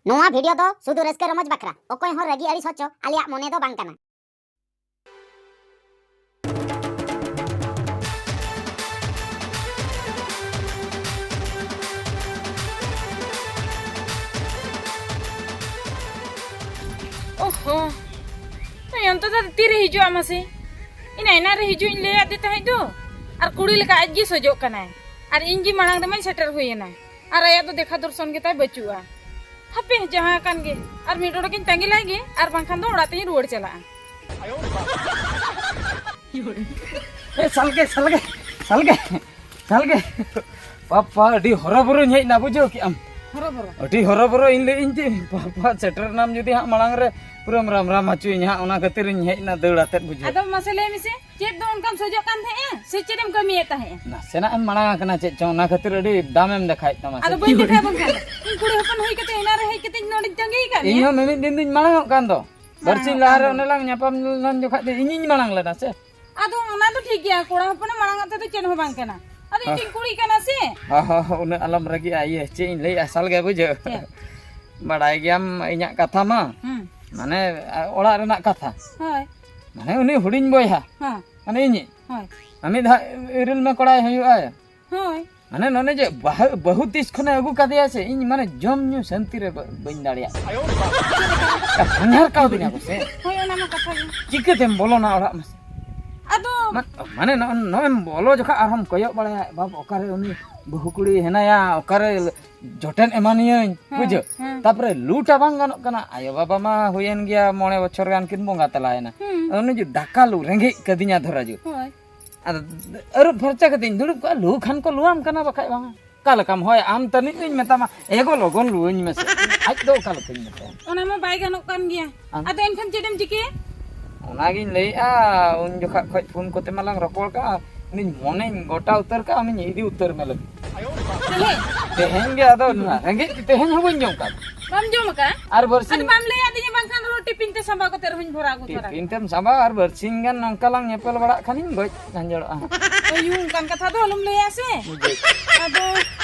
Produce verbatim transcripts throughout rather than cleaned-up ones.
ᱱᱚᱣᱟ ᱵᱷᱤᱰᱤᱭᱳ ᱫᱚ ᱥᱩᱫᱷᱩ ᱨᱟᱹᱥᱠᱟᱹ ᱨᱚᱢᱚᱡᱽ ᱵᱟᱠᱷᱨᱟ, ᱚᱠᱚᱭ ᱦᱚᱸ ᱨᱟᱹᱜᱤ ᱟᱹᱲᱤᱥ ᱦᱚᱪᱚ ᱟᱞᱮᱭᱟᱜ ᱢᱚᱱᱮ ᱫᱚ ᱵᱟᱝ ᱠᱟᱱᱟ᱾ ᱳᱦᱳ, ᱱᱚᱭᱚᱱᱛᱚ ᱫᱟ ᱛᱤᱨᱮ ᱦᱤᱡᱩᱜᱼᱟ ᱢᱟᱥᱮ? ᱤᱱᱟ ᱮᱱᱟ ᱨᱮ ᱦᱤᱡᱩᱜ ᱤᱧ ᱞᱟᱹᱭᱟᱫᱮ ᱛᱟᱦᱮᱸᱫ ᱫᱚ, ᱟᱨ ᱠᱩᱲᱤ ᱞᱮᱠᱟ ᱟᱡ ᱜᱮ ᱥᱚᱡᱚᱜ ᱠᱟᱱᱟᱭ, ᱟᱨ ᱤᱧ ᱜᱮ ᱢᱟᱲᱟᱝ ᱨᱮᱢᱟᱧ ᱥᱮᱴᱮᱨ ᱦᱩᱭ ᱮᱱᱟ, ᱟᱨ ᱟᱭᱟᱜ ᱫᱚ ᱫᱮᱠᱷᱟ ᱫᱚᱨᱥᱚᱱ ᱜᱮᱛᱟᱭ ᱵᱟᱹᱪᱩᱜᱼᱟ᱾ ᱦᱟᱯᱮ ᱡᱟᱦᱟᱸ ᱟᱠᱟᱱ ᱜᱮ, ᱟᱨ ᱢᱤᱫ ᱰᱚᱸᱰᱮᱠ ᱤᱧ ᱛᱟᱺᱜᱤ ᱞᱟᱭ ᱜᱮ, ᱟᱨ ᱵᱟᱝᱠᱷᱟᱱ ᱫᱚ ᱚᱲᱟᱜ ᱛᱮᱧ ᱨᱩᱣᱟᱹᱲ ᱪᱟᱞᱟᱜᱼᱟ᱾ ᱮ, ᱥᱟᱞᱜᱮ, ᱥᱟᱞᱜᱮ, ᱥᱟᱞᱜᱮ, ᱥᱟᱞᱜᱮ᱾ ᱵᱟᱯᱟ, ᱟᱹᱰᱤ ᱦᱚᱨᱚᱵᱚᱨᱚᱧ ᱦᱮᱡ ᱮᱱᱟ, ᱵᱩᱡᱷᱟᱹᱣ ᱠᱮᱜᱼᱟᱢ? ᱦᱚᱨᱚᱵᱚᱨᱚ? ᱟᱹᱰᱤ ᱦᱚᱨᱚᱵᱚᱨᱚ ᱤᱧ ᱞᱟᱹᱭ ᱤᱧ ᱡᱮ, ᱵᱟᱯᱟ, ᱥᱮᱴᱮᱨ ᱮᱱᱟᱢ ᱡᱩᱫᱤ ᱦᱟᱸᱜ ᱢᱟᱲᱟᱝ ᱨᱮ, ᱯᱩᱨᱟᱹᱢ ᱨᱟᱢ ᱨᱟᱢ ᱦᱚᱪᱚᱭᱤᱧ ᱦᱟᱸᱜ, ᱚᱱᱟ ᱠᱷᱟᱹᱛᱤᱨ ᱤᱧ ᱦᱮᱡ ᱮᱱᱟ ᱫᱟᱹᱲ ᱟᱛᱮᱫ, ᱵᱩᱡᱷᱟᱹᱣ᱾ ᱟᱫᱚ ᱢᱟᱥᱮ ᱞᱟᱹᱭ ᱢᱮᱥᱮ, ᱪᱮᱫ ᱫᱚ ᱚᱱᱠᱟᱢ ᱥᱚᱡᱚᱜ ᱠᱟᱱ ᱛᱟᱦᱮᱸᱜᱼᱟ, ᱥᱮ ᱪᱮᱫ ᱮᱢ ᱠᱟᱹᱢᱤᱭᱮᱫ ᱛᱟᱦᱮᱸᱜᱼᱟ? ᱱᱟᱥᱮᱱᱟᱜ ᱮᱢ ᱢᱟᱲᱟᱝ ᱟᱠᱟᱱᱟ ᱪᱮᱫ ᱪᱚᱝ, ᱚᱱᱟ ᱠᱷᱟᱹᱛᱤᱨ ᱟᱹᱰᱤ ᱫᱟᱢ ᱮᱢ ᱫᱮᱠᱷᱟᱭᱮᱫ ᱛᱟᱢᱟ ᱥᱮ ᱟᱫᱚ ᱪᱮᱫ? ᱵᱟᱹᱧ ᱫᱮᱠᱷᱟᱭ ᱵᱟᱝ ᱠᱷᱟᱱ? ᱤᱧ ᱠᱩᱲᱤ ᱦᱚᱯᱚᱱ ᱦᱩᱭ ᱠᱟᱛᱮ ᱮᱱᱟ ᱨᱮ ᱦᱮᱡ ᱠᱟᱛᱮ ᱤᱧ ᱱᱚᱰᱮᱧ ᱛᱟᱺᱜᱤ ᱟᱠᱟᱫ ᱤᱧ ᱢᱮᱭᱟ᱾ ᱦᱚᱸ ᱢᱤᱢᱤᱫ ᱫᱤᱱ ᱫᱩᱧ ᱢᱟᱲᱟᱝ ᱚᱜ ᱠᱟᱱ ᱫᱚ᱾ ᱵᱟᱨᱥᱤᱧ ᱢᱟᱲᱟᱝ ᱞᱟᱦᱟ ᱨᱮ ᱚᱜ ᱠᱟᱱ ᱚᱱᱮ ᱫᱚ᱾ ᱞᱟᱝ ᱧᱟᱯᱟᱢ ᱞᱮᱱ ᱡᱚᱠᱷᱟᱡ ᱫᱚ ᱤᱧᱤᱧ ᱢᱟᱲᱟᱝ ᱞᱮᱱᱟ ᱥᱮ᱾ ᱟᱫᱚ ᱚᱱᱟ ᱫᱚ ᱴᱷᱤᱠ ᱜᱮᱭᱟ, ᱠᱚᱲᱟ ᱦᱚᱯᱚᱱᱟᱜ ᱢᱟᱲᱟᱝ ᱟᱜ ᱛᱮᱫᱚ ᱪᱮᱫ ᱦᱚᱸ ᱵᱟᱝ ᱠᱟᱱᱟ᱾ ᱟᱫᱚ ᱤᱧ ᱦᱮᱸ᱾ ᱫᱚᱧ ᱠᱩᱲᱤ ᱠᱟᱱᱟ ᱥᱮ᱾ ᱦᱚᱸ, ᱦᱚᱸ, ᱦᱚᱸ, ᱩᱱᱟᱹᱜ ᱟᱞᱚᱢ ᱨᱟᱹᱜᱤᱜᱼᱟ, ᱤᱭᱟᱹ, ᱪᱮᱫ ᱤᱧ ᱞᱟᱹᱭᱮᱜᱼᱟ, ᱥᱟᱞ ᱜᱮ ᱵᱩᱡᱷᱟᱹᱣ᱾ ᱪᱮᱫ? ᱵᱟᱲᱟᱭ ᱜᱮᱭᱟᱢ ᱤᱧᱟᱹᱜ ᱠᱟᱛᱷᱟ ᱢᱟ᱾ ᱦᱩᱸ᱾ ᱢᱟᱱᱮ, ᱟ, ᱚᱲᱟᱜ ᱨᱮᱱᱟᱜ ᱠᱟᱛᱷᱟ᱾ ᱦᱳᱭ᱾ ᱢᱟᱱᱮ, ᱩᱱᱤ ᱦᱩᱰᱤᱧ ᱵᱚᱭᱦᱟ᱾ ᱦᱮᱸ᱾ ᱢᱟᱱᱮ, ᱤᱧᱤᱡ᱾ ᱦᱳᱭ᱾ ᱢᱤᱫ ᱫᱷᱟᱣ ᱤᱨᱤᱞ ᱢᱮ ᱠᱚᱲᱟᱭ ᱦᱩᱭᱩᱜᱼᱟ᱾ ᱦᱳᱭ᱾ ᱢᱟᱱᱮ, ᱱᱚᱰᱮ ᱡᱮ ᱵᱟᱦᱩ, ᱵᱟᱹᱦᱩ ᱛᱤᱥ ᱠᱷᱚᱱᱮ ᱟᱹᱜᱩ ᱠᱟᱫᱮᱭᱟ ᱥᱮ, ᱤᱧ ᱢᱟᱱᱮ ᱡᱚᱢ ᱧᱩ ᱥᱟᱹᱱᱛᱤ ᱨᱮ ᱵᱟᱹ-, ᱵᱟᱹᱧ ᱫᱟᱲᱮᱭᱟᱜ ᱠᱟᱱᱟ᱾ ᱦᱟᱧᱦᱟᱨ ᱠᱟᱣᱫᱤᱧᱟ ᱠᱚ ᱥᱮ᱾ ᱦᱳᱭ, ᱚᱱᱟ ᱢᱟ ᱠᱟᱛᱷᱟ ᱜᱮ᱾ ᱪᱤᱠᱟᱹᱛᱮᱢ ᱵᱚᱞᱚᱱᱟ ᱚᱲᱟᱜ ᱢᱟᱥᱮ? ᱟᱫᱚ ᱢᱟ-, ᱢᱟᱱᱮ, ᱱᱚᱜᱼᱚᱭ, ᱱᱚᱜᱼᱚᱭ ᱮᱢ ᱵᱚᱞᱚ ᱡᱚᱠᱷᱚᱱ ᱟᱨᱦᱚᱸᱢ ᱠᱚᱭᱚᱜ ᱵᱟᱲᱟᱭᱟ, ᱮ ᱵᱟᱵ, ᱚᱠᱟᱨᱮ ᱩᱱᱤ ᱵᱟᱹᱦᱩ ᱠᱩᱲᱤ ᱦᱮᱱᱟᱭᱟ, ᱚᱠᱟᱨᱮ ᱡᱚᱴᱮᱫ ᱮᱢᱟᱱᱤᱭᱟᱹᱧ, ᱦᱮᱸ, ᱵᱩᱡᱷᱟᱹᱣ? ᱦᱮᱸ᱾ ᱛᱟᱯᱚᱨᱮ ᱞᱩᱴᱟ ᱵᱟᱝ ᱜᱟᱱᱚᱜ ᱠᱟᱱᱟ᱾ ᱟᱭᱳ ᱵᱟᱵᱟ ᱢᱟ ᱦᱩᱭᱮᱱ ᱜᱮᱭᱟ, ᱢᱚᱬᱮ ᱵᱚᱪᱷᱚᱨ ᱜᱟᱱ ᱠᱤᱱ ᱵᱚᱸᱜᱟ ᱛᱟᱞᱟᱭᱮᱱᱟ᱾ ᱦᱩᱸ᱾ ᱩᱱᱤ ᱡᱩᱫᱤ ᱫᱟᱠᱟ ᱞᱩ ᱨᱮᱸᱜᱮᱡ ᱠᱟᱹᱫᱤᱧᱟ ᱫᱷᱚᱨᱟ ᱡᱩ᱾ ᱦᱳᱭ᱾ ᱟᱫᱚ ᱟᱹᱨᱩᱵ ᱯᱷᱟᱨᱪᱟ ᱠᱟᱛᱮᱧ ᱫᱩᱲᱩᱵ ᱠᱚᱜᱼᱟ, ᱞᱩ ᱠᱷᱟᱱ ᱠᱚ ᱞᱩᱣᱟᱢ ᱠᱟᱱᱟ, ᱵᱟᱠᱷᱟᱡ ᱵᱟᱝᱟ᱾ ᱚᱠᱟ ᱞᱮᱠᱟᱢ ᱦᱚᱭ, ᱟᱢ ᱛᱟᱹᱱᱤᱡ ᱫᱚᱧ ᱢᱮᱛᱟᱢᱟ, "ᱮᱜᱳ, ᱞᱚᱜᱚᱱ ᱞᱩᱣᱟᱹᱧ ᱢᱮᱥᱮ᱾" ᱟᱡ ᱫᱚ ᱚᱠᱟ ᱞᱮᱠᱟᱧ ᱢᱮᱛᱟᱭᱟ? ᱚᱱᱟ ᱢᱟ ᱵᱟᱭ ᱜᱟᱱᱚᱜ ᱠᱟᱱ ᱜᱮᱭᱟ᱾ ᱟᱢ ᱟᱫᱚ ᱮᱱᱠᱷᱟᱱ ᱪᱮᱫ ᱮᱢ ᱪᱤᱠᱟᱹᱭᱟ? ᱚᱱᱟᱜᱤᱧ ᱞᱟᱹᱭᱮᱜᱼᱟ, ᱩᱱ ᱡᱚᱠᱷᱟᱜ ᱠᱷᱚᱡ ᱯᱷᱳᱱ ᱠᱚᱛᱮ ᱢᱟᱞᱟᱝ ᱨᱚᱯᱚᱲ ᱠᱟᱜᱼᱟ, ᱩᱱᱤᱧ ᱢᱚᱱᱮᱧ ᱜᱚᱴᱟ ᱩᱛᱟᱹᱨ ᱠᱟᱜᱼᱟ, ᱩᱱᱤᱧ ᱤᱫᱤ ᱩᱛᱟᱹᱨ ᱢᱮ ᱞᱟᱹᱜᱤᱫ᱾ ᱛᱮᱦᱮᱧ? ᱛᱮᱦᱮᱧ ᱜᱮ, ᱟᱫᱚ ᱱᱚᱣᱟ ᱨᱮᱸᱜᱮᱡ ᱛᱮ ᱛᱮᱦᱮᱧ ᱦᱚᱸ ᱵᱟᱹᱧ ᱡᱚᱢ ᱠᱟᱜ᱾ ᱵᱟᱢ ᱡᱚᱢ ᱟᱠᱟᱫ? ᱟᱨ ᱵᱟᱹᱨᱥᱤᱧ ᱟᱫᱚ ᱵᱟᱢ ᱞᱟᱹᱭ ᱟᱹᱫᱤᱧᱟ, ᱵᱟᱝᱠᱷᱟᱱ ᱨᱮᱦᱚᱸ ᱴᱤᱯᱤᱱ ᱛᱮ ᱥᱟᱢᱵᱟᱣ ᱠᱟᱛᱮ ᱨᱮᱦᱚᱸᱧ ᱵᱷᱚᱨᱟᱣ ᱟᱹᱜᱩ ᱛᱚᱨᱟ ᱴᱤᱯᱤᱱ ᱠᱟᱜᱼᱟ᱾ ᱛᱮᱢ ᱥᱟᱢᱵᱟᱣ ᱟᱨ ᱵᱟᱹᱨᱥᱤᱧ ᱜᱟᱱ ᱱᱚᱝᱠᱟ ᱞᱟᱝ ᱧᱮᱯᱮᱞ ᱵᱟᱲᱟᱜ ᱠᱷᱟᱱᱤᱧ ᱜᱚᱡ ᱜᱷᱟᱸᱡᱚᱲᱚᱜᱼᱟ ᱦᱟᱸᱜ᱾ ᱳᱭ ᱭᱩ, ᱚᱱᱠᱟᱱ ᱠᱟᱛᱷᱟ ᱫᱚ ᱟᱞᱚᱢ ᱞᱟᱹᱭᱟ ᱥᱮ᱾ ᱵᱩᱡᱷᱟᱹᱣ᱾ ᱟᱫᱚ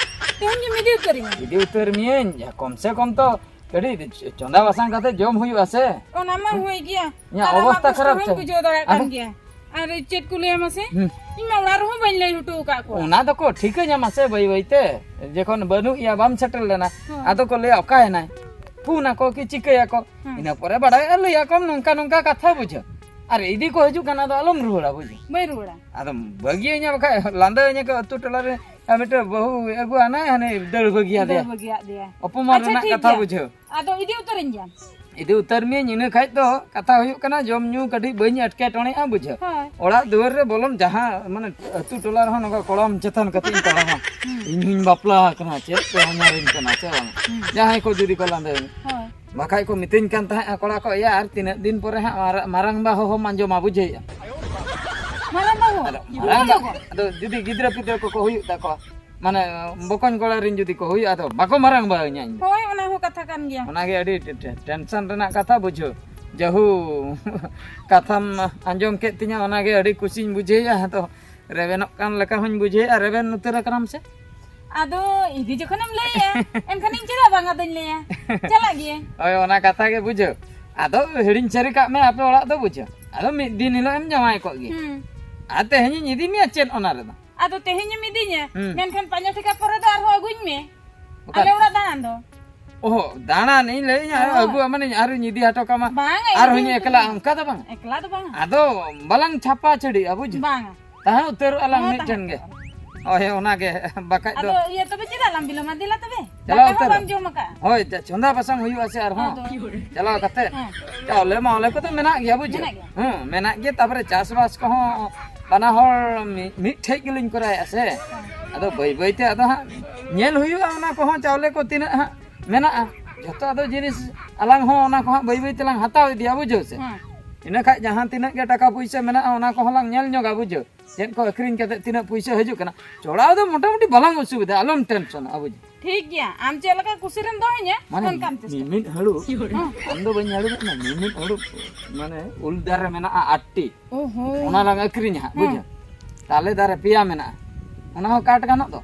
ᱛᱮᱦᱮᱧ ᱜᱮᱢ ᱤᱫᱤ ᱩᱛᱟᱹᱨᱤᱧᱟ? ᱤᱫᱤ ᱩᱛᱟᱹᱨ ᱢᱤᱭᱟᱹᱧ, ᱡᱟ ᱠᱚᱢ ᱥᱮ ᱠᱚᱢ ᱛᱚ ᱠᱟᱹᱴᱤᱡ ᱪᱚᱸᱫᱟ ᱵᱟᱥᱟᱝ ᱠᱟᱛᱮ ᱡᱚᱢ ᱦᱩᱭᱩᱜᱼᱟ ᱥᱮ᱾ ᱚᱱᱟ ᱢᱟ ᱦᱩᱭ ᱜᱮᱭᱟ᱾ ᱤᱧᱟᱹᱜ ᱟᱨ ᱚᱵᱚᱥᱛᱟ ᱟᱢᱟᱜ ᱠᱚᱥᱴᱚ ᱠᱷᱟᱨᱟᱯ ᱦᱚᱸᱧ ᱪᱮ? ᱵᱩᱡᱷᱟᱹᱣ ᱫᱟᱲᱮᱭᱟᱜ ᱠᱟᱱ ᱟᱫᱚ ᱜᱮᱭᱟ᱾ ᱟᱨ ᱪᱮᱫ ᱠᱚ ᱞᱟᱹᱭᱟ ᱢᱟᱥᱮ? ᱦᱩᱸ᱾ ᱤᱧ ᱢᱟ ᱚᱲᱟᱜ ᱨᱮᱦᱚᱸ ᱵᱟᱹᱧ ᱞᱟᱹᱭ ᱦᱚᱴᱚ ᱟᱠᱟᱫ ᱠᱚᱣᱟ᱾ ᱚᱱᱟ ᱫᱚᱠᱚ ᱴᱷᱤᱠᱟᱹᱧᱟ ᱢᱟᱥᱮ ᱵᱟᱹᱭ ᱵᱟᱹᱭ ᱛᱮ᱾ ᱡᱚᱠᱷᱚᱱ ᱵᱟᱹᱱᱩᱜ ᱮᱭᱟ, ᱵᱟᱢ ᱥᱮᱴᱮᱨ ᱞᱮᱱᱟ, ᱦᱩᱸ᱾ ᱟᱫᱚ ᱠᱚ ᱞᱟᱹᱭᱟ, "ᱚᱠᱟᱭᱮᱱᱟᱭ?" ᱯᱷᱳᱱ ᱟᱠᱚ ᱠᱤ ᱪᱤᱠᱟᱹᱭᱟᱠᱚ? ᱦᱩᱸ᱾ ᱤᱱᱟᱹ ᱯᱚᱨᱮ ᱵᱟᱲᱟᱭᱚᱜᱼᱟ, ᱞᱟᱹᱭ ᱟᱠᱚᱢ ᱱᱚᱝᱠᱟ ᱱᱚᱝᱠᱟ ᱠᱟᱛᱷᱟ ᱵᱩᱡᱷᱟᱹᱣ᱾ ᱟᱨ ᱤᱫᱤ ᱠᱚ ᱦᱤᱡᱩᱜ ᱠᱷᱟᱱ ᱟᱫᱚ ᱟᱞᱚᱢ ᱨᱩᱣᱟᱹᱲᱟ, ᱵᱩᱡᱷᱟᱹᱣ᱾ ᱵᱟᱹᱧ ᱨᱩᱣᱟᱹᱲᱟ᱾ ᱟᱫᱚᱢ ᱵᱟᱹᱜᱤᱭᱟᱹᱧᱟ ᱵᱟᱠᱷᱟᱡ ᱞᱟᱸᱫᱟᱭᱟᱹᱧᱟ ᱠᱚ ᱟᱹᱛᱩ ᱴᱚᱞᱟ ᱨᱮ, ᱟᱨ ᱢᱤᱫᱴᱮᱱ ᱵᱟᱹᱦᱩ ᱟᱹᱜᱩ ᱟᱱᱟᱭ, ᱦᱟᱱᱮ ᱫᱟᱹᱲ ᱵᱟᱹᱜᱤᱭᱟᱫᱮᱭᱟ᱾ ᱫᱟᱹᱲ ᱵᱟᱹᱜᱤᱭᱟᱫ ᱫᱮᱭᱟ᱾ ᱚᱯᱚᱢᱟᱱ ᱟᱪᱪᱷᱟ, ᱨᱮᱱᱟᱜ ᱴᱷᱤᱠ ᱠᱟᱛᱷᱟ ᱜᱮᱭᱟ᱾ ᱵᱩᱡᱷᱟᱹᱣ᱾ ᱟᱫᱚ ᱤᱫᱤ ᱩᱛᱟᱹᱨᱤᱧ ᱜᱮᱭᱟᱢ᱾ ᱤᱫᱤ ᱩᱛᱟᱹᱨ ᱢᱤᱭᱟᱹᱧ, ᱤᱱᱟᱹ ᱠᱷᱟᱡ ᱫᱚ ᱠᱟᱛᱷᱟ ᱦᱩᱭᱩᱜ ᱠᱟᱱᱟ, ᱡᱚᱢ ᱧᱩ ᱠᱟᱹᱴᱤᱡ ᱵᱟᱹᱧ ᱮᱴᱠᱮᱴᱚᱬᱮᱜᱼᱟ, ᱵᱩᱡᱷᱟᱹᱣ᱾ ᱦᱳᱭ᱾ ᱚᱲᱟᱜ ᱫᱩᱣᱟᱹᱨ ᱨᱮ ᱵᱚᱞᱚᱱ ᱡᱟᱦᱟᱸ, ᱢᱟᱱᱮ, ᱟᱹᱛᱩ ᱴᱚᱞᱟ ᱨᱮᱦᱚᱸ ᱱᱚᱝᱠᱟ ᱠᱚᱲᱟᱢ ᱪᱮᱛᱟᱱ ᱠᱟᱛᱮ ᱤᱧ ᱛᱟᱲᱟᱢᱟ᱾ ᱦᱩᱸ᱾ ᱤᱧ ᱦᱚᱧ ᱵᱟᱯᱞᱟ ᱟᱠᱟᱱᱟ, ᱪᱮᱫ ᱯᱮ ᱦᱚᱧᱦᱟᱨᱤᱧ ᱠᱟᱱᱟ ᱥᱮ ᱵᱟᱝ? ᱦᱩᱸ᱾ ᱡᱟᱦᱟᱸᱭ ᱠᱚ ᱡᱩᱫᱤ ᱠᱚ ᱞᱟᱸᱫᱟᱭᱟᱹᱧ᱾ ᱦᱳᱭ᱾ ᱵᱟᱠᱷᱟᱡ ᱠᱚ ᱢᱤᱛᱟᱹᱧ ᱠᱟᱱ ᱛᱟᱦᱮᱸᱫ ᱠᱚᱲᱟ ᱠᱚ, "ᱮᱭᱟ, ᱟᱨ ᱛᱤᱱᱟᱹᱜ ᱫᱤᱱ ᱯᱚᱨᱮ ᱦᱟᱸᱜ ᱢᱟᱨᱟ-, ᱢᱟᱨᱟᱝᱵᱟ ᱦᱚᱦᱚᱢ ᱟᱸᱡᱚᱢᱟ", ᱵᱩᱡᱷᱟᱹᱣᱮᱫᱼᱟ? ᱢᱟᱨᱟᱝᱵᱟ ᱦᱚᱦᱚ? ᱟᱫᱚ ᱢᱟᱨᱟᱝᱵᱟ, ᱟᱫᱚ ᱡᱩᱫᱤ ᱜᱤᱫᱽᱨᱟᱹ ᱯᱤᱫᱽᱨᱟᱹ ᱠᱚᱠᱚ ᱦᱩᱭᱩᱜ ᱛᱟᱠᱚᱣᱟ, ᱢᱟᱱᱮ, ᱵᱚᱠᱚᱧ ᱠᱚᱲᱟ ᱨᱮᱱ ᱡᱩᱫᱤ ᱠᱚ ᱦᱩᱭᱩᱜᱼᱟ, ᱟᱫᱚ ᱵᱟᱠᱚ ᱢᱟᱨᱟᱝᱵᱟ ᱤᱧᱟ ᱤᱧ ᱫᱚ᱾ ᱦᱳᱭ, ᱚᱱᱟ ᱦᱚᱸ ᱠᱟᱛᱷᱟ ᱠᱟᱱ ᱜᱮᱭᱟ᱾ ᱚᱱᱟᱜᱮ ᱟᱹᱰᱤ ᱴᱮ-, ᱴᱮ-, ᱴᱮᱱᱥᱚᱱ ᱨᱮᱱᱟᱜ ᱠᱟᱛᱷᱟ, ᱵᱩᱡᱷᱟᱹᱣ᱾ ᱡᱟᱹᱦᱩ, ᱠᱟᱛᱷᱟᱢ ᱟᱸᱡᱚᱢ ᱠᱮᱫ ᱛᱤᱧᱟ, ᱚᱱᱟᱜᱮ ᱟᱹᱰᱤ ᱠᱩᱥᱤᱧ ᱵᱩᱡᱷᱟᱹᱣᱮᱫᱼᱟ᱾ ᱟᱫᱚ ᱨᱮᱵᱮᱱᱚᱜ ᱠᱟᱱ ᱞᱮᱠᱟ ᱦᱚᱧ ᱵᱩᱡᱷᱟᱹᱣᱮᱫᱼᱟ, ᱨᱮᱵᱮᱱ ᱩᱛᱟᱹᱨ ᱟᱠᱟᱱᱟᱢ ᱥᱮ? ᱟᱫᱚ ᱤᱫᱤ ᱡᱚᱠᱷᱚᱱᱮᱢ ᱞᱟᱹᱭᱮᱫᱼᱟ, ᱮᱱᱠᱷᱟᱱ ᱤᱧ ᱪᱮᱫᱟᱜ ᱵᱟᱝ ᱟᱫᱚᱧ ᱞᱟᱹᱭᱟ? ᱪᱟᱞᱟᱜ ᱜᱤᱭᱟᱹᱧ᱾ ᱦᱳᱭ, ᱚᱱᱟ ᱠᱟᱛᱷᱟ ᱜᱮ ᱵᱩᱡᱷᱟᱹᱣ᱾ ᱟᱫᱚ ᱦᱤᱲᱤᱧ ᱥᱟᱹᱨᱤ ᱠᱟᱜ ᱢᱮ ᱟᱯᱮ ᱚᱲᱟᱜ ᱫᱚ, ᱵᱩᱡᱷᱟᱹᱣ᱾ ᱟᱫᱚ ᱢᱤᱫ ᱫᱤᱱ ᱦᱤᱞᱳᱜ ᱮᱢ ᱡᱟᱶᱟᱭ ᱠᱚᱜ ᱜᱮ᱾ ᱦᱩᱸ᱾ ᱟᱨ ᱛᱮᱦᱮᱧᱤᱧ ᱤᱫᱤ ᱢᱮᱭᱟ ᱪᱮᱫ ᱚᱱᱟ ᱨᱮᱫᱚ? ᱟᱫᱚ ᱛᱮᱦᱮᱧᱮᱢ ᱤᱫᱤᱧᱟ, ᱦᱩᱸ᱾ ᱢᱮᱱᱠᱷᱟᱱ ᱯᱟᱸᱡᱟ ᱴᱷᱤᱠᱟ ᱯᱚᱨᱮ ᱫᱚ ᱟᱨᱦᱚᱸ ᱟᱹᱜᱩᱧ ᱢᱮ᱾ ᱚᱠᱟ? ᱟᱞᱮ ᱚᱲᱟᱜ ᱫᱟᱬᱟᱱ ᱫᱚ᱾ ᱚᱦᱚ, ᱫᱟᱬᱟᱱ ᱤᱧ ᱞᱟᱹᱭᱮᱫᱼᱟ, ᱦᱳᱭ᱾ ᱟᱹᱜᱩ ᱟᱢᱟᱱᱤᱧ ᱟᱨᱦᱚᱸᱧ ᱤᱫᱤ ᱦᱚᱴᱚ ᱠᱟᱢᱟ᱾ ᱵᱟᱝᱟ, ᱟᱨᱦᱚᱸᱧ ᱤᱫᱤ ᱮᱠᱞᱟ, ᱦᱚᱴᱚ ᱚᱱᱠᱟ ᱫᱚ ᱵᱟᱝ᱾ ᱮᱠᱞᱟ ᱫᱚ ᱵᱟᱝᱟ᱾ ᱟᱫᱚ ᱵᱟᱞᱟᱝ ᱪᱷᱟᱯᱟ ᱪᱷᱟᱹᱲᱤᱜᱼᱟ, ᱵᱩᱡᱷᱟᱹᱣ? ᱵᱟᱝᱟ᱾ ᱛᱟᱦᱮᱸ ᱩᱛᱟᱹᱨᱚᱜᱼᱟ ᱞᱟᱝ ᱦᱚᱸ ᱢᱤᱫ ᱴᱷᱮᱱ ᱛᱟᱦᱮᱸ ᱜᱮ᱾ ᱩᱛᱟᱹᱨᱚᱜᱼᱟ᱾ ᱦᱳᱭ, ᱚᱱᱟᱜᱮ, ᱵᱟᱠᱷᱟᱡ ᱫᱚ᱾ ᱟᱫᱚ ᱤᱭᱟᱹ, ᱛᱚᱵᱮ ᱪᱮᱫᱟᱜ ᱞᱟᱝ ᱵᱤᱞᱚᱢᱟ? ᱫᱮᱞᱟ ᱛᱚᱵᱮ᱾ ᱪᱟᱞᱟᱣ ᱫᱟᱠᱟ ᱦᱚᱸ ᱩᱛᱟᱹᱨᱚᱜ᱾ ᱵᱟᱢ ᱡᱚᱢ ᱟᱠᱟᱫᱼᱟ᱾ ᱦᱳᱭ, ᱪᱟ-, ᱪᱚᱸᱫᱟ ᱵᱟᱥᱟᱝ ᱦᱩᱭᱩᱜᱼᱟ ᱥᱮ ᱟᱨᱦᱚᱸ᱾ ᱟᱫᱚ᱾ ᱪᱟᱞᱟᱣ ᱠᱟᱛᱮ᱾ ᱦᱮᱸ᱾ ᱪᱟᱣᱞᱮ ᱢᱟᱣᱞᱮ ᱠᱚᱫᱚ ᱢᱮᱱᱟᱜ ᱜᱮᱭᱟ, ᱵᱩᱡᱷᱟᱹᱣ? ᱢᱮᱱᱟᱜ ᱜᱮᱭᱟ᱾ ᱦᱮᱸ, ᱢᱮᱱᱟᱜ ᱜᱮ᱾ ᱛᱟᱯᱚᱨᱮ ᱪᱟᱥᱵᱟᱥ ᱠᱚᱦᱚᱸ ᱵᱟᱱᱟ ᱦᱚᱲ ᱢᱤ-, ᱢᱤᱫ ᱴᱷᱮᱡ ᱜᱮᱞᱤᱧ ᱠᱚᱨᱟᱣᱮᱫᱼᱟ ᱥᱮ᱾ ᱦᱮᱸ᱾ ᱟᱫᱚ ᱵᱟᱹᱭ ᱵᱟᱹᱭ ᱛᱮ ᱟᱫᱚ ᱦᱟᱸᱜ ᱧᱮᱞ ᱦᱩᱭᱩᱜᱼᱟ ᱚᱱᱟ ᱠᱚᱦᱚᱸ, ᱪᱟᱣᱞᱮ ᱠᱚ ᱛᱤᱱᱟᱹᱜ ᱦᱟᱸᱜ ᱢᱮᱱᱟᱜᱼᱟ᱾ ᱡᱷᱚᱛᱚ ᱟᱫᱚ ᱡᱤᱱᱤᱥ ᱟᱞᱟᱝ ᱦᱚᱸ ᱚᱱᱟ ᱠᱚ ᱦᱟᱸᱜ ᱵᱟᱹᱭ ᱵᱟᱹᱭ ᱛᱮᱞᱟᱝ ᱦᱟᱛᱟᱣ ᱤᱫᱤᱭᱟ, ᱵᱩᱡᱷᱟᱹᱣ ᱥᱮ? ᱦᱮᱸ᱾ ᱤᱱᱟᱹ ᱠᱷᱟᱡ ᱡᱟᱦᱟᱸ ᱛᱤᱱᱟᱹᱜ ᱜᱮ ᱴᱟᱠᱟ ᱯᱩᱭᱥᱟᱹ ᱢᱮᱱᱟᱜᱼᱟ, ᱚᱱᱟ ᱠᱚᱦᱚᱸ ᱞᱟᱝ ᱧᱮᱞ ᱧᱚᱜᱟ, ᱵᱩᱡᱷᱟᱹᱣ? ᱪᱮᱫ ᱠᱚ ᱟᱹᱠᱷᱨᱤᱧ ᱠᱟᱛᱮ ᱛᱤᱱᱟᱹᱜ ᱯᱩᱭᱥᱟᱹ ᱦᱤᱡᱩᱜ ᱠᱟᱱᱟ? ᱪᱚᱲᱟᱣ ᱫᱚ ᱢᱚᱴᱟᱢᱩᱴᱤ ᱵᱟᱞᱟᱝ ᱚᱥᱩᱵᱤᱫᱷᱟ, ᱟᱞᱚᱢ ᱴᱮᱱᱥᱚᱱᱟ, ᱵᱩᱡᱷᱟᱹᱣ? ᱴᱷᱤᱠ ᱜᱮᱭᱟ, ᱟᱢ ᱪᱮᱫ ᱞᱮᱠᱟ ᱠᱩᱥᱤ ᱨᱮᱢ ᱫᱚᱦᱚᱧᱟ, ᱢᱟᱱᱮ ᱚᱱᱠᱟᱢ ᱪᱮᱥᱴᱟᱭᱟ᱾ ᱢᱤᱢᱤᱫ ᱦᱟᱹᱲᱩᱵ, ᱦᱮᱸ᱾ ᱟᱢ ᱫᱚ ᱵᱟᱹᱧ ᱦᱟᱹᱲᱩᱵᱮᱫ ᱢᱮ, ᱢᱤᱢᱤᱫ ᱦᱟᱹᱲᱩᱵ, ᱢᱟᱱᱮ ᱩᱞ ᱫᱟᱨᱮ ᱢᱮᱱᱟᱜᱼᱟ ᱟᱴᱴᱤ᱾ ᱚᱦᱚ᱾ ᱚᱱᱟ ᱞᱟᱝ ᱟᱹᱠᱷᱨᱤᱧᱟ ᱦᱟᱸᱜ, ᱦᱮᱸ᱾ ᱵᱩᱡᱷᱟᱹᱣ? ᱛᱟᱞᱮ ᱫᱟᱨᱮ ᱯᱮᱭᱟ ᱢᱮᱱᱟᱜᱼᱟ, ᱚᱱᱟ ᱦᱚᱸ ᱠᱟᱴ ᱜᱟᱱᱚᱜ ᱫᱚ᱾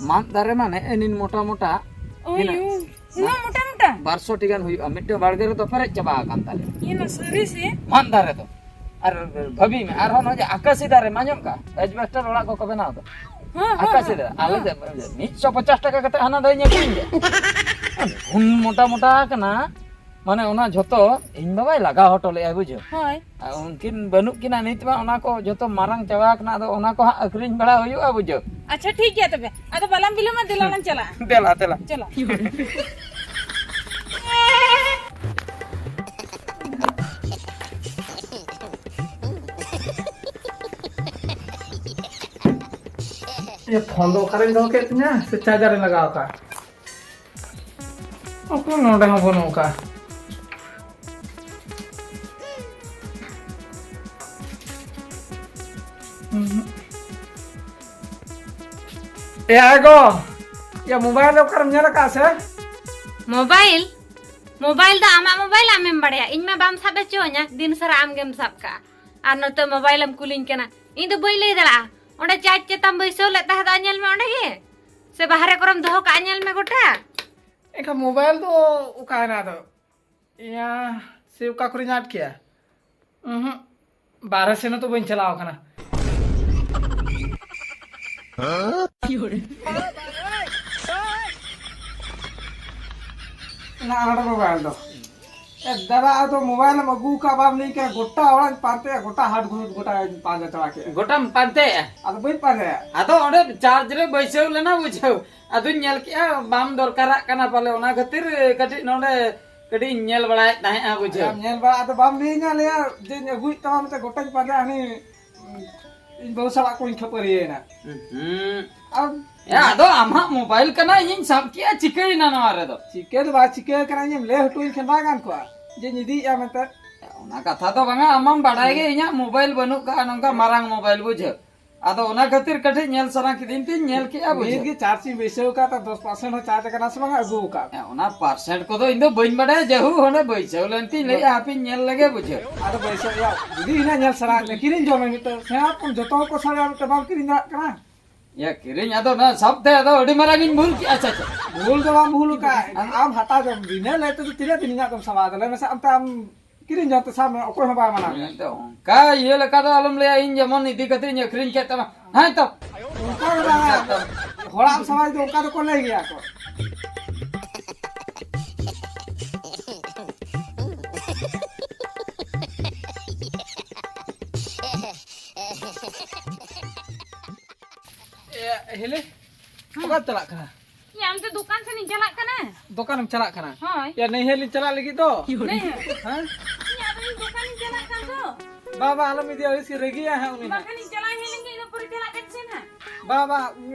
ᱢᱟᱫ ᱫᱟᱨᱮ ᱢᱟ ᱱᱮᱜᱼᱮ ᱱᱤᱱ ᱢᱚᱴᱟ ᱢᱚᱴᱟ, ᱳᱭ ᱛᱤᱱᱟᱹᱜ? ᱭᱩ᱾ ᱩᱱᱟᱹᱜ ᱢᱚᱴᱟ ᱢᱚᱴᱟ? ᱵᱟᱨᱥᱚ ᱴᱤ ᱜᱟᱱ ᱦᱩᱭᱩᱜᱼᱟ, ᱢᱤᱫᱴᱟᱝ ᱵᱟᱲᱜᱮ ᱨᱮᱫᱚ ᱯᱮᱨᱮᱡ ᱪᱟᱵᱟ ᱟᱠᱟᱱ ᱛᱟᱞᱮᱭᱟ᱾ ᱤᱭᱟᱹ, ᱱᱚᱣᱟ ᱥᱟᱹᱨᱤ ᱥᱮ? ᱢᱟᱫ ᱫᱟᱨᱮ ᱫᱚ᱾ ᱟᱨ ᱵᱷᱟᱹᱵᱤ ᱢᱮ, ᱟᱨᱦᱚᱸ ᱱᱚᱜᱼᱚᱭ ᱡᱮ ᱟᱠᱟᱥᱤ ᱫᱟᱨᱮ ᱢᱟ ᱟᱸᱡᱚᱢ ᱠᱟᱜᱼᱟ, ᱮᱡᱵᱮᱥᱴᱟᱨ ᱚᱲᱟᱜ ᱠᱚᱠᱚ ᱵᱮᱱᱟᱣ ᱫᱚ᱾ ᱦᱮᱸ, ᱦᱮᱸ, ᱟᱠᱟᱥᱤ ᱦᱮᱸ, ᱫᱟᱨᱮ, ᱟᱞᱮ ᱦᱮᱸ᱾ ᱫᱚ ᱢᱤᱫᱥᱚ ᱯᱚᱪᱟᱥ ᱴᱟᱠᱟ ᱠᱟᱛᱮ ᱦᱟᱱᱟ ᱫᱚᱧ ᱟᱹᱠᱷᱨᱤᱧ ᱜᱮᱭᱟ᱾ ᱩᱱ ᱢᱚᱴᱟ ᱢᱚᱴᱟ ᱟᱠᱟᱱᱟ, ᱢᱟᱱᱮ ᱚᱱᱟ ᱡᱷᱚᱛᱚ ᱤᱧ ᱵᱟᱵᱟᱭ ᱞᱟᱜᱟᱣ ᱦᱚᱴᱚ ᱞᱮᱜᱼᱟ, ᱵᱩᱡᱷᱟᱹᱣ᱾ ᱦᱳᱭ᱾ ᱟᱨ ᱩᱱᱠᱤᱱ ᱵᱟᱹᱱᱩᱜ ᱠᱤᱱᱟ ᱱᱤᱛ ᱢᱟ, ᱚᱱᱟ ᱠᱚ ᱡᱷᱚᱛᱚ ᱢᱟᱨᱟᱝ ᱪᱟᱵᱟ ᱟᱠᱟᱱᱟ, ᱟᱫᱚ ᱚᱱᱟ ᱠᱚ ᱦᱟᱸᱜ ᱟᱹᱠᱷᱨᱤᱧ ᱵᱟᱲᱟ ᱦᱩᱭᱩᱜᱼᱟ, ᱵᱩᱡᱷᱟᱹᱣ᱾ ᱟᱪᱪᱷᱟ, ᱴᱷᱤᱠ ᱜᱮᱭᱟ ᱛᱚᱵᱮ, ᱟᱫᱚ ᱵᱟᱞᱟᱝ ᱵᱤᱞᱚᱢᱟ, ᱫᱮᱞᱟ ᱞᱟᱝ ᱪᱟᱞᱟᱜᱼᱟ᱾ ᱫᱮᱞᱟ, ᱫᱮᱞᱟ᱾ ᱪᱚᱞᱚ᱾ ᱤᱧᱟᱹᱜ ᱯᱷᱳᱱ ᱫᱚ ᱚᱠᱟᱨᱮᱧ ᱫᱚᱦᱚ ᱠᱮᱫ ᱛᱤᱧᱟ? ᱥᱮ ᱪᱟᱨᱡᱟᱨ ᱨᱮᱧ ᱞᱟᱜᱟᱣ ᱠᱟᱜᱼᱟ? ᱩᱠᱩᱨ, ᱱᱚᱰᱮ ᱦᱚᱸ ᱵᱟᱹᱱᱩᱜ ᱠᱟᱜᱼᱟ᱾ ᱩᱸᱦᱩᱸ᱾ ᱮ ᱟᱭ ᱜᱚ, ᱭᱟ ᱢᱳᱵᱟᱭᱤᱞ ᱚᱠᱟᱨᱮᱢ ᱧᱮᱞ ᱟᱠᱟᱫᱼᱟ ᱥᱮ? ᱢᱳᱵᱟᱭᱤᱞ? ᱢᱳᱵᱟᱭᱤᱞ ᱫᱚ ᱟᱢᱟᱜ ᱢᱳᱵᱟᱭᱤᱞ, ᱟᱢᱮᱢ ᱵᱟᱲᱟᱭᱟ᱾ ᱤᱧ ᱢᱟ ᱵᱟᱢ ᱥᱟᱵ ᱦᱚᱪᱚᱣᱟᱹᱧᱟ, ᱫᱤᱱ ᱥᱟᱨᱟ ᱟᱢ ᱜᱮᱢ ᱥᱟᱵ ᱠᱟᱜᱼᱟ᱾ ᱟᱨ ᱱᱚᱛᱮ ᱢᱳᱵᱟᱭᱤᱞ ᱮᱢ ᱠᱩᱞᱤᱧ ᱠᱟᱱᱟ, ᱤᱧ ᱫᱚ ᱵᱟᱹᱧ ᱞᱟᱹᱭ ᱫᱟᱲᱮᱭᱟᱜᱼᱟ᱾ ᱚᱸᱰᱮ ᱪᱟᱨᱡᱽ ᱪᱮᱛᱟᱱ ᱵᱟᱹᱭᱥᱟᱹᱣ ᱞᱮᱫ ᱛᱟᱦᱮᱸ ᱫᱚ, ᱧᱮᱞ ᱢᱮ ᱚᱸᱰᱮ ᱜᱮ᱾ ᱥᱮ ᱵᱟᱦᱨᱮ ᱠᱚᱨᱮᱢ ᱫᱚᱦᱚ ᱠᱟᱜᱼᱟ, ᱧᱮᱞ ᱢᱮ ᱜᱚᱴᱟ᱾ ᱮᱱᱠᱷᱟᱱ ᱢᱳᱵᱟᱭᱤᱞ ᱫᱚ ᱚᱠᱟᱭᱮᱱᱟ ᱟᱫᱚ? ᱤᱭᱟ, ᱥᱮ ᱚᱠᱟ ᱠᱚᱨᱮᱧ ᱟᱫ ᱠᱮᱜᱼᱟ? ᱩᱸᱦᱩᱸ, ᱵᱟᱦᱨᱮ ᱥᱮᱱ ᱦᱚᱸᱛᱚ ᱵᱟᱹᱧ ᱪᱟᱞᱟᱣ ᱠᱟᱱᱟ᱾ ᱚᱱᱟ ᱟᱸᱰᱮ ᱢᱳᱵᱟᱭᱤᱞ ᱫᱚ᱾ ᱮ ᱫᱟᱫᱟ, ᱟᱫᱚ ᱢᱳᱵᱟᱭᱤᱞ ᱮᱢ ᱟᱹᱜᱩ ᱠᱟᱜ, ᱵᱟᱢ ᱞᱟᱹᱭ ᱠᱟᱜ, ᱜᱚᱴᱟ ᱚᱲᱟᱜ ᱤᱧ ᱯᱟᱱᱛᱮᱭᱟ, ᱜᱚᱴᱟ ᱦᱟᱴ ᱜᱷᱩᱴ ᱜᱚᱴᱟᱧ ᱯᱟᱸᱡᱟ ᱪᱟᱵᱟ ᱠᱮᱜᱼᱟ᱾ ᱜᱚᱴᱟᱢ ᱯᱟᱱᱛᱮᱭᱟ? ᱟᱫᱚ ᱵᱟᱹᱧ ᱯᱟᱸᱡᱟᱭᱟ᱾ ᱟᱫᱚ ᱚᱸᱰᱮ ᱪᱟᱨᱡᱽ ᱨᱮ ᱵᱟᱹᱭᱥᱟᱹᱣ ᱞᱮᱱᱟ, ᱵᱩᱡᱷᱟᱹᱣ᱾ ᱟᱫᱚᱧ ᱧᱮᱞ ᱠᱮᱜᱼᱟ ᱵᱟᱢ ᱫᱚᱨᱠᱟᱨᱟᱜ ᱠᱟᱱᱟ ᱯᱟᱞᱮ, ᱚᱱᱟ ᱠᱷᱟᱹᱛᱤᱨ ᱠᱟᱹᱴᱤᱡ ᱱᱚᱰᱮ ᱠᱟᱹᱴᱤᱡ ᱤᱧ ᱧᱮᱞ ᱵᱟᱲᱟᱭᱮᱫ ᱛᱟᱦᱮᱸᱜᱼᱟ, ᱵᱩᱡᱷᱟᱹᱣ᱾ ᱟᱢ ᱧᱮᱞ ᱵᱟᱲᱟ, ᱟᱫᱚ ᱵᱟᱢ ᱞᱟᱹᱭᱟᱹᱧᱟ, ᱞᱟᱹᱭᱟ ᱡᱮᱧ ᱟᱹᱜᱩᱭᱮᱫ ᱛᱟᱢᱟ ᱢᱮᱱᱛᱮ, ᱜᱚᱴᱟᱧ ᱯᱟᱸᱡᱟ, ᱦᱟᱹᱱᱤ ᱤᱧ ᱵᱟᱹᱦᱩ ᱥᱟᱞᱟᱜ ᱠᱚᱧ ᱠᱷᱟᱹᱯᱟᱹᱨᱤᱭᱮᱱᱟ᱾ ᱦᱩᱸ᱾ ᱟᱢ ᱮ, ᱟᱫᱚ ᱟᱢᱟᱜ ᱢᱳᱵᱟᱭᱤᱞ ᱠᱟᱱᱟ, ᱤᱧᱤᱧ ᱥᱟᱵ ᱠᱮᱜᱼᱟ, ᱪᱤᱠᱟᱹᱭᱮᱱᱟ ᱱᱚᱣᱟ ᱨᱮᱫᱚ? ᱪᱤᱠᱟᱹ ᱫᱚ ᱵᱟᱭ ᱪᱤᱠᱟᱹ ᱠᱟᱱᱟ, ᱤᱧᱮᱢ ᱞᱟᱹᱭ ᱦᱚᱴᱚ ᱟᱹᱧ ᱠᱷᱟᱱ ᱵᱟᱭ ᱜᱟᱱ ᱠᱚᱜᱼᱟ ᱡᱮᱧ ᱤᱫᱤᱭᱮᱫᱼᱟ ᱢᱮᱱᱛᱮ? ᱚᱱᱟ ᱠᱟᱛᱷᱟ ᱫᱚ ᱵᱟᱝᱟ, ᱟᱢ ᱢᱟᱢ ᱵᱟᱰᱟᱭ ᱜᱮ ᱤᱧᱟᱹᱜ ᱢᱳᱵᱟᱭᱤᱞ ᱵᱟᱹᱱᱩᱜ ᱠᱟᱜᱼᱟ, ᱱᱚᱝᱠᱟ ᱢᱟᱨᱟᱝ ᱢᱳᱵᱟᱭᱤᱞ, ᱵᱩᱡᱷᱟᱹᱣ᱾ ᱟᱫᱚ ᱚᱱᱟ ᱠᱷᱟᱹᱛᱤᱨ ᱠᱟᱹᱴᱤᱡ ᱧᱮᱞ ᱥᱟᱱᱟ ᱠᱤᱫᱤᱧ ᱛᱤᱧ ᱧᱮᱞ ᱠᱮᱜᱼᱟ, ᱱᱤᱛ ᱵᱩᱡᱷᱟᱹᱣ᱾ ᱜᱮ ᱪᱟᱨᱡᱽ ᱤᱧ ᱵᱟᱹᱭᱥᱟᱹᱣ ᱠᱟᱜ, ᱛᱟ ᱫᱚᱥ ᱯᱟᱨᱥᱮᱱᱴ ᱦᱚᱸ ᱪᱟᱨᱡᱽ ᱟᱠᱟᱱᱟ ᱥᱮ ᱵᱟᱝᱟ, ᱟᱹᱜᱩ ᱟᱠᱟᱫ᱾ ᱦᱮᱸ, ᱚᱱᱟ ᱯᱟᱨᱥᱮᱱᱴ ᱠᱚᱫᱚ ᱤᱧ ᱫᱚ ᱵᱟᱹᱧ ᱵᱟᱰᱟᱭᱟ, ᱡᱟᱹᱦᱩ ᱚᱸᱰᱮ ᱵᱟᱹᱭᱥᱟᱹᱣ ᱞᱮᱱ ᱛᱤᱧ ᱞᱟᱹᱭᱮᱜᱼᱟ, ᱦᱟᱯᱮᱧ ᱧᱮᱞ ᱞᱮᱜᱮ, ᱵᱩᱡᱷᱟᱹᱣ᱾ ᱟᱫᱚ ᱵᱟᱹᱭᱥᱟᱹᱣ, ᱭᱟ, ᱡᱩᱫᱤ ᱦᱤᱱᱟᱹ ᱧᱮᱞ ᱥᱟᱱᱟ ᱢᱮ, ᱠᱤᱨᱤᱧ ᱡᱚᱝ ᱢᱮ ᱢᱤᱫᱴᱟᱝ᱾ ᱥᱮᱬᱟ ᱦᱚᱯᱚᱱ ᱡᱚᱛᱚ ᱦᱚᱲ ᱠᱚ ᱥᱟᱬᱟ, ᱢᱤᱫᱴᱟᱝ ᱵᱟᱢ ᱠᱤᱨᱤᱧ ᱫᱟᱲᱮᱭᱟᱜ ᱠᱟᱱᱟ? ᱭᱟ ᱠᱤᱨᱤᱧ, ᱟᱫᱚ ᱱᱚᱣᱟ ᱥᱟᱵ ᱛᱮ ᱟᱫᱚ ᱟᱹᱰᱤ ᱢᱟᱨᱟᱝ ᱤᱧ ᱵᱷᱩᱞ ᱠᱮᱜᱼᱟ᱾ ᱟᱪᱪᱷᱟ, ᱟᱪᱪᱷᱟ᱾ ᱵᱷᱩᱞ ᱫᱚ ᱵᱟᱢ ᱵᱷᱩᱞ ᱟᱠᱟᱫ, ᱟᱢ ᱦᱟᱛᱟᱣ ᱫᱚ ᱵᱤᱱᱟᱹ ᱞᱟᱹᱭ ᱛᱮᱫᱚ ᱛᱤᱱᱟᱹᱜ ᱫᱤᱱ ᱤᱧᱟᱹᱜ ᱫᱚᱢ ᱥᱟᱵᱟ? ᱟᱫᱚ ᱞᱟᱹᱭ ᱢᱮᱥᱮ, ᱟᱢ ᱛᱮ ᱟᱢ ᱠᱤᱨᱤᱧ ᱡᱚᱝ ᱛᱮ ᱥᱟᱵ ᱢᱮ, ᱚᱠᱚᱭ ᱦᱚᱸ ᱵᱟᱭ ᱢᱟᱱᱟᱣ ᱢᱮᱭᱟ᱾ ᱤᱧ ᱫᱚ ᱚᱱᱠᱟ ᱤᱭᱟᱹ ᱞᱮᱠᱟ ᱫᱚ ᱟᱞᱚᱢ ᱞᱟᱹᱭᱟ, ᱤᱧ ᱡᱮᱢᱚᱱ ᱤᱫᱤ ᱠᱟᱛᱮ ᱤᱧ ᱟᱹᱠᱷᱨᱤᱧ ᱠᱮᱫ ᱛᱟᱢᱟ᱾ ᱦᱮᱸ ᱛᱚ? ᱚᱱᱠᱟ ᱫᱚ ᱵᱟᱝᱟ᱾ ᱦᱚᱲᱟᱜ ᱮᱢ ᱥᱟᱵᱟ ᱡᱩᱫᱤ, ᱚᱱᱠᱟ ᱫᱚᱠᱚ ᱞᱟᱹᱭ ᱜᱮᱭᱟ ᱠᱚ᱾ ᱮ, ᱦᱤᱞᱤ, ᱚᱠᱟᱢ ᱪᱟᱞᱟᱜ ᱠᱟᱱᱟ? ᱤᱧ ᱟᱢ ᱛᱮ ᱫᱚᱠᱟᱱ ᱥᱮᱱ ᱤᱧ ᱪᱟᱞᱟᱜ ᱠᱟᱱᱟ᱾ ᱫᱚᱠᱟᱱᱮᱢ ᱪᱟᱞᱟᱜ ᱠᱟᱱᱟ? ᱦᱳᱭ᱾ ᱭᱟ, ᱱᱟᱹᱭᱦᱟᱹᱨ ᱞᱤᱧ ᱪᱟᱞᱟᱜ ᱞᱟᱹᱜᱤᱫ ᱫᱚ᱾ ᱱᱟᱹᱭᱦᱟᱹᱨ? ᱦᱮᱸ? ᱤᱧ ᱟᱫᱚ ᱤᱧ ᱫᱚᱠᱟᱱᱤᱧ ᱪᱟᱞᱟᱜ ᱠᱟᱱ ᱫᱚ᱾ ᱵᱟ, ᱵᱟ, ᱟᱞᱚᱢ ᱤᱫᱤᱭᱟ, ᱟᱹᱲᱤᱥ ᱜᱮ ᱨᱟᱹᱜᱤᱜᱼᱟᱭ ᱦᱟᱸᱜ ᱩᱱᱤ ᱦᱟᱸᱜ᱾ ᱵᱟᱠᱷᱟᱱᱤᱧ ᱪᱟᱞᱟᱣ ᱦᱮᱡ ᱞᱮᱱ ᱜᱮ, ᱤᱱᱟᱹ ᱯᱚᱨᱮ ᱪᱟᱞᱟᱜ ᱠᱟᱱ ᱥᱮᱱ ᱦᱟᱸᱜ᱾ ᱵᱟ, ᱵᱟ,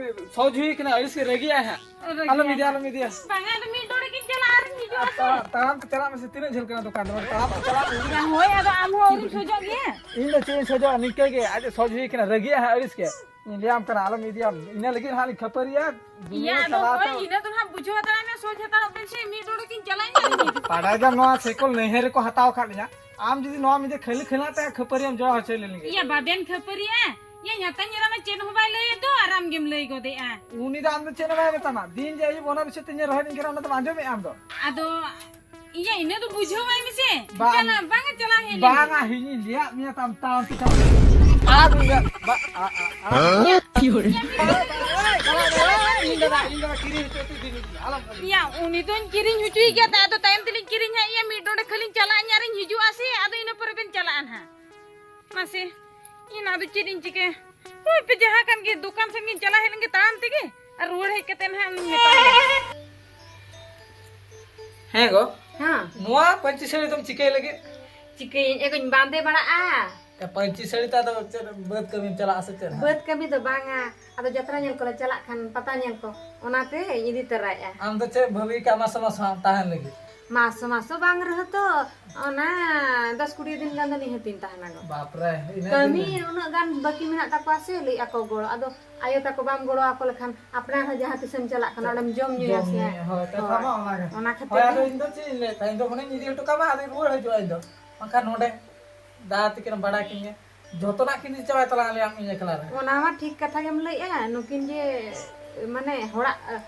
ᱥᱚᱡᱽ ᱦᱩᱭ ᱠᱟᱱᱟ, ᱟᱹᱲᱤᱥ ᱜᱮ ᱨᱟᱹᱜᱤᱜᱼᱟᱭ ᱦᱟᱸᱜ᱾ ᱨᱟᱹᱜᱤᱜᱼᱟᱭ᱾ ᱟᱞᱚᱢ ᱤᱫᱤᱭᱟ, ᱟᱞᱚᱢ ᱤᱫᱤᱭᱟ᱾ ᱵᱟᱝᱟ, ᱟᱫᱚ ᱢᱤᱫ ᱰᱚᱸᱰᱮ ᱜᱤᱧ ᱪᱟᱞᱟᱜᱼᱟ ᱟᱨᱤᱧ ᱦᱤᱡᱩᱜᱼᱟ ᱥᱮ᱾ ᱛᱟᱲᱟᱢ ᱛᱮ ᱪᱟᱞᱟᱜ ᱢᱮᱥᱮ, ᱛᱤᱱᱟᱹᱜ ᱡᱷᱟᱹᱞ ᱠᱟᱱᱟ ᱫᱚᱠᱟᱱ ᱫᱚ? ᱛᱟᱲᱟᱢ ᱛᱮ ᱪᱟᱞᱟᱜ ᱢᱮ᱾ ᱭᱟ, ᱦᱳᱭ, ᱟᱫᱚ ᱟᱢ ᱦᱚᱸ ᱟᱹᱣᱨᱤᱢ ᱥᱚᱡᱚᱜ ᱜᱮᱭᱟ᱾ ᱤᱧ ᱫᱚ ᱪᱮᱫ ᱤᱧ ᱥᱚᱡᱚᱜᱼᱟ, ᱱᱤᱝᱠᱟᱹ ᱜᱮ᱾ ᱟᱡ ᱮ ᱥᱚᱡᱽ ᱦᱩᱭ ᱠᱟᱱᱟ, ᱨᱟᱹᱜᱤᱜᱼᱟᱭ ᱦᱟᱸᱜ ᱟᱹᱲᱤᱥ ᱜᱮ᱾ ᱤᱧ ᱞᱟᱹᱭᱟᱢ ᱠᱟᱱᱟ, ᱟᱞᱚᱢ ᱤᱫᱤᱭᱟ᱾ ᱤᱱᱟᱹ ᱞᱟᱹᱜᱤᱫ ᱦᱟᱸᱜ ᱞᱤᱧ ᱠᱷᱟᱹᱯᱟᱹᱨᱤᱭᱟ᱾ ᱤᱭᱟ, ᱫᱩᱱᱤᱭᱟᱹ ᱟᱫᱚ ᱪᱟᱞᱟᱣ ᱦᱳᱭ, ᱛᱚ᱾ ᱤᱱᱟᱹ ᱫᱚ ᱦᱟᱸᱜ ᱵᱩᱡᱷᱟᱹᱣ ᱦᱟᱛᱟᱲᱟᱭ ᱢᱮ, ᱥᱚᱡᱽ ᱦᱟᱛᱟᱲᱚᱜ ᱵᱮᱱ ᱥᱮ, ᱢᱤᱫ ᱰᱚᱸᱰᱮ ᱠᱤᱱ ᱪᱟᱞᱟᱜ ᱤᱧ ᱟᱨ ᱢᱤᱫ ᱵᱟᱰᱟᱭ ᱜᱮᱭᱟᱢ, ᱱᱚᱣᱟ ᱥᱟᱭᱠᱮᱞ ᱱᱟᱹᱭᱦᱟᱹᱨ ᱨᱮᱠᱚ ᱦᱟᱛᱟᱣ ᱟᱠᱟᱫ ᱞᱤᱧᱟ᱾ ᱟᱢ ᱡᱩᱫᱤ ᱱᱚᱣᱟ ᱢᱤᱫ ᱫᱷᱟᱣ ᱠᱷᱟᱹᱞᱤ ᱠᱷᱟᱹᱞᱟᱜ ᱛᱮ ᱠᱷᱟᱹᱯᱟᱹᱨᱤᱭᱟᱹᱢ ᱡᱚᱲᱟᱣ ᱦᱚᱪᱚ ᱞᱮᱱ ᱜᱮ᱾ ᱤᱭᱟ, ᱵᱟᱵᱮᱱ ᱠᱷᱟᱹᱯᱟᱹᱨᱤᱭᱟ? ᱤᱭᱟ, ᱧᱟᱛᱟᱧ ᱮᱨᱟ ᱢᱟ ᱪᱮᱫ ᱦᱚᱸ ᱵᱟᱭ ᱞᱟᱹᱭ ᱫᱚ, ᱟᱨ ᱟᱢ ᱜᱮᱢ ᱞᱟᱹᱭ ᱜᱚᱫᱮᱜᱼᱟ᱾ ᱩᱱᱤ ᱫᱚ ᱟᱢ ᱫᱚ ᱪᱮᱫ ᱦᱚᱸ ᱵᱟᱭ ᱢᱮᱛᱟᱢᱟ᱾ ᱫᱤᱱ ᱡᱮ ᱟᱹᱭᱩᱵ ᱚᱱᱟ ᱵᱤᱥᱚᱭ ᱛᱮ ᱤᱧ ᱨᱚᱦᱮᱫ ᱤᱧ ᱠᱟᱱᱟ, ᱚᱱᱟ ᱫᱚᱢ ᱟᱸᱡᱚᱢᱮᱫᱼᱟ ᱟᱢ ᱫᱚ᱾ ᱟᱫᱚ ᱤᱭᱟᱹ, ᱤᱱᱟᱹ ᱫᱚ ᱵᱩᱡᱷᱟᱹᱣᱟᱭ ᱢᱮᱥᱮ᱾ ᱵᱟᱝ᱾ ᱪᱟᱞᱟᱜ, ᱵᱟᱝ ᱮ ᱪᱟᱞᱟᱜ ᱦᱮᱡ ᱞᱮᱱ᱾ ᱵᱟᱝᱟ, ᱤᱧᱤᱧ ᱞᱟᱹᱭᱟᱫ ᱢᱮᱭᱟ ᱛᱟᱢ, ᱛᱟᱢ ᱛᱮ ᱪᱟᱞᱟᱜ᱾ ᱟᱨ ᱩᱱᱤ ᱫᱚ, ᱵᱟ-, ᱟ-, ᱟ-, ᱟ-, ᱦᱮᱸ? ᱤᱭᱟᱹ, ᱤᱧ ᱫᱟᱫᱟ, ᱤᱧ ᱫᱟᱫᱟ ᱠᱤᱨᱤᱧ ᱦᱚᱪᱚ ᱦᱚᱪᱚ ᱤᱫᱤ ᱢᱮ, ᱟᱞᱚᱢ ᱤᱭᱟᱹ, ᱩᱱᱤ ᱫᱚᱧ ᱠᱤᱨᱤᱧ ᱦᱚᱪᱚᱭ ᱜᱮᱭᱟ, ᱟᱫᱚ ᱛᱟᱭᱚᱢ ᱛᱮᱞᱤᱧ ᱠᱤᱨᱤᱧᱟ᱾ ᱤᱭᱟᱹ, ᱢᱤᱫ ᱰᱚᱸᱰᱮ ᱠᱷᱟᱹᱞᱤᱧ ᱪᱟᱞᱟᱜ ᱟᱹᱧ ᱟᱨᱤᱧ ᱦᱤᱡᱩᱜᱼᱟ ᱥᱮ, ᱟᱫᱚ ᱤᱱᱟᱹ ᱯᱚᱨᱮ ᱵᱮᱱ ᱪᱟᱞᱟᱜᱼᱟ ᱱᱟᱦᱟᱜ᱾ ᱢᱟᱥᱮ, ᱤᱧ ᱟᱫᱚ ᱪᱮᱫ ᱤᱧ ᱪᱤᱠᱟᱹᱭᱟ? ᱦᱳᱭ ᱯᱮ, ᱡᱟᱦᱟᱸ ᱠᱟᱱ ᱜᱮ, ᱫᱚᱠᱟᱱ ᱥᱮᱫ ᱜᱤᱧ ᱪᱟᱞᱟᱣ ᱦᱮᱡ ᱞᱮᱱ ᱜᱮ ᱛᱟᱲᱟᱢ ᱛᱮᱜᱮ, ᱟᱨ ᱨᱩᱣᱟᱹᱲ ᱦᱮᱡ ᱠᱟᱛᱮ ᱱᱟᱦᱟᱜ ᱩᱱᱤᱧ ᱢᱮᱛᱟᱭᱟ᱾ ᱦᱮᱸ ᱜᱚ᱾ ᱦᱮᱸ᱾ ᱱᱚᱣᱟ ᱯᱟᱹᱧᱪᱤ ᱥᱟᱹᱲᱤ ᱫᱚᱢ ᱪᱤᱠᱟᱹᱭ ᱞᱟᱹᱜᱤᱫ? ᱪᱤᱠᱟᱹᱭᱟᱹᱧ, ᱮᱜᱳᱧ ᱵᱟᱸᱫᱮ ᱵᱟᱲᱟᱜᱼᱟ᱾ ᱮ, ᱯᱟᱹᱧᱪᱤ ᱥᱟᱹᱲᱤ ᱛᱮ ᱟᱫᱚ ᱪᱮᱫ ᱵᱟᱹᱫᱽ ᱠᱟᱹᱢᱤᱢ ᱪᱟᱞᱟᱜᱼᱟ ᱥᱮ ᱪᱮᱫ ᱦᱟᱸᱜ? ᱵᱟᱹᱫᱽ ᱠᱟᱹᱢᱤ ᱫᱚ ᱵᱟᱝᱟ, ᱟᱫᱚ ᱡᱟᱛᱨᱟ ᱧᱮᱞ ᱠᱚᱞᱮ ᱪᱟᱞᱟᱜ ᱠᱷᱟᱱ, ᱯᱟᱛᱟ ᱧᱮᱞ ᱠᱚ, ᱚᱱᱟᱛᱮᱧ ᱤᱫᱤ ᱛᱚᱨᱟᱭᱮᱫᱼᱟ᱾ ᱟᱢ ᱫᱚ ᱪᱮᱫ ᱵᱷᱟᱹᱵᱤ ᱠᱟᱜ ᱢᱟᱥᱮ ᱢᱟᱥᱮ ᱛᱟᱦᱮᱱ ᱞᱟᱹᱜᱤᱫ? ᱢᱟᱥᱮ ᱢᱟᱥᱮ ᱵᱟᱝ ᱨᱮᱦᱚᱸ ᱛᱚ, ᱚᱱᱟ ᱫᱚᱥ ᱠᱩᱲᱤ ᱫᱤᱱ ᱜᱟᱱ ᱫᱚ ᱱᱤᱦᱟᱹᱛᱤᱧ ᱛᱟᱦᱮᱱᱟ ᱜᱚ᱾ ᱵᱟᱯᱨᱮ, ᱤᱱᱟᱹᱜ ᱠᱟᱹᱢᱤ ᱫᱤᱱ? ᱩᱱᱟᱹᱜ ᱜᱟᱱ ᱵᱟᱹᱠᱤ ᱢᱮᱱᱟᱜ ᱛᱟᱠᱚᱣᱟ ᱥᱮ, ᱞᱟᱹᱭᱮᱫᱼᱟ ᱠᱚ ᱜᱚᱲᱚ᱾ ᱟᱫᱚ ᱟᱭᱳ ᱛᱟᱠᱚ ᱵᱟᱢ ᱜᱚᱲᱚ ᱟᱠᱚ ᱞᱮᱠᱷᱟᱱ ᱟᱯᱱᱟᱨ ᱦᱚᱸ ᱡᱟᱦᱟᱸ ᱛᱤᱥᱮᱢ ᱪᱟᱞᱟᱜ ᱠᱟᱱᱟ, ᱚᱸᱰᱮᱢ ᱡᱚᱢ ᱧᱩᱭᱟ ᱡᱚᱢ ᱥᱮ᱾ ᱧᱩᱭᱟ, ᱦᱳᱭ, ᱠᱟᱛᱷᱟ ᱦᱳᱭ᱾ ᱢᱟ ᱚᱱᱟ ᱜᱮ᱾ ᱚᱱᱟ ᱠᱷᱟᱹᱛᱤᱨ ᱦᱳᱭ, ᱟᱫᱚ ᱜᱮ᱾ ᱤᱧ ᱫᱚ ᱪᱮᱫ ᱤᱧ ᱞᱟᱹᱭᱮᱫ ᱛᱟᱦᱮᱸᱫ, ᱤᱧ ᱫᱚ ᱢᱟᱱᱮᱧ ᱤᱫᱤ ᱦᱚᱴᱚ ᱠᱟᱢᱟ, ᱟᱫᱚᱧ ᱨᱩᱣᱟᱹᱲ ᱦᱤᱡᱩᱜᱼᱟ ᱤᱧ ᱫᱚ᱾ ᱵᱟᱝᱠᱷᱟᱱ ᱱᱚᱰᱮ ᱫᱟᱫᱟ ᱛᱟᱹᱠᱤᱱ ᱵᱟᱲᱟᱭ ᱠᱤᱱ ᱜᱮ᱾ ᱡᱚᱛᱚᱱᱟᱜ ᱠᱤᱱ ᱤᱫᱤ ᱪᱟᱵᱟᱭ ᱛᱟᱞᱟᱝ ᱟᱞᱮᱭᱟᱜ ᱤᱧ ᱮᱠᱞᱟ ᱨᱮ᱾ ᱚᱱᱟ ᱢᱟ ᱴᱷᱤᱠ ᱠᱟᱛᱷᱟ ᱜᱮᱢ ᱞᱟᱹᱭᱮᱜᱼᱟ, ᱱᱩᱠᱤᱱ ᱡᱮ ᱢᱟᱱᱮ ᱦᱚᱲᱟᱜ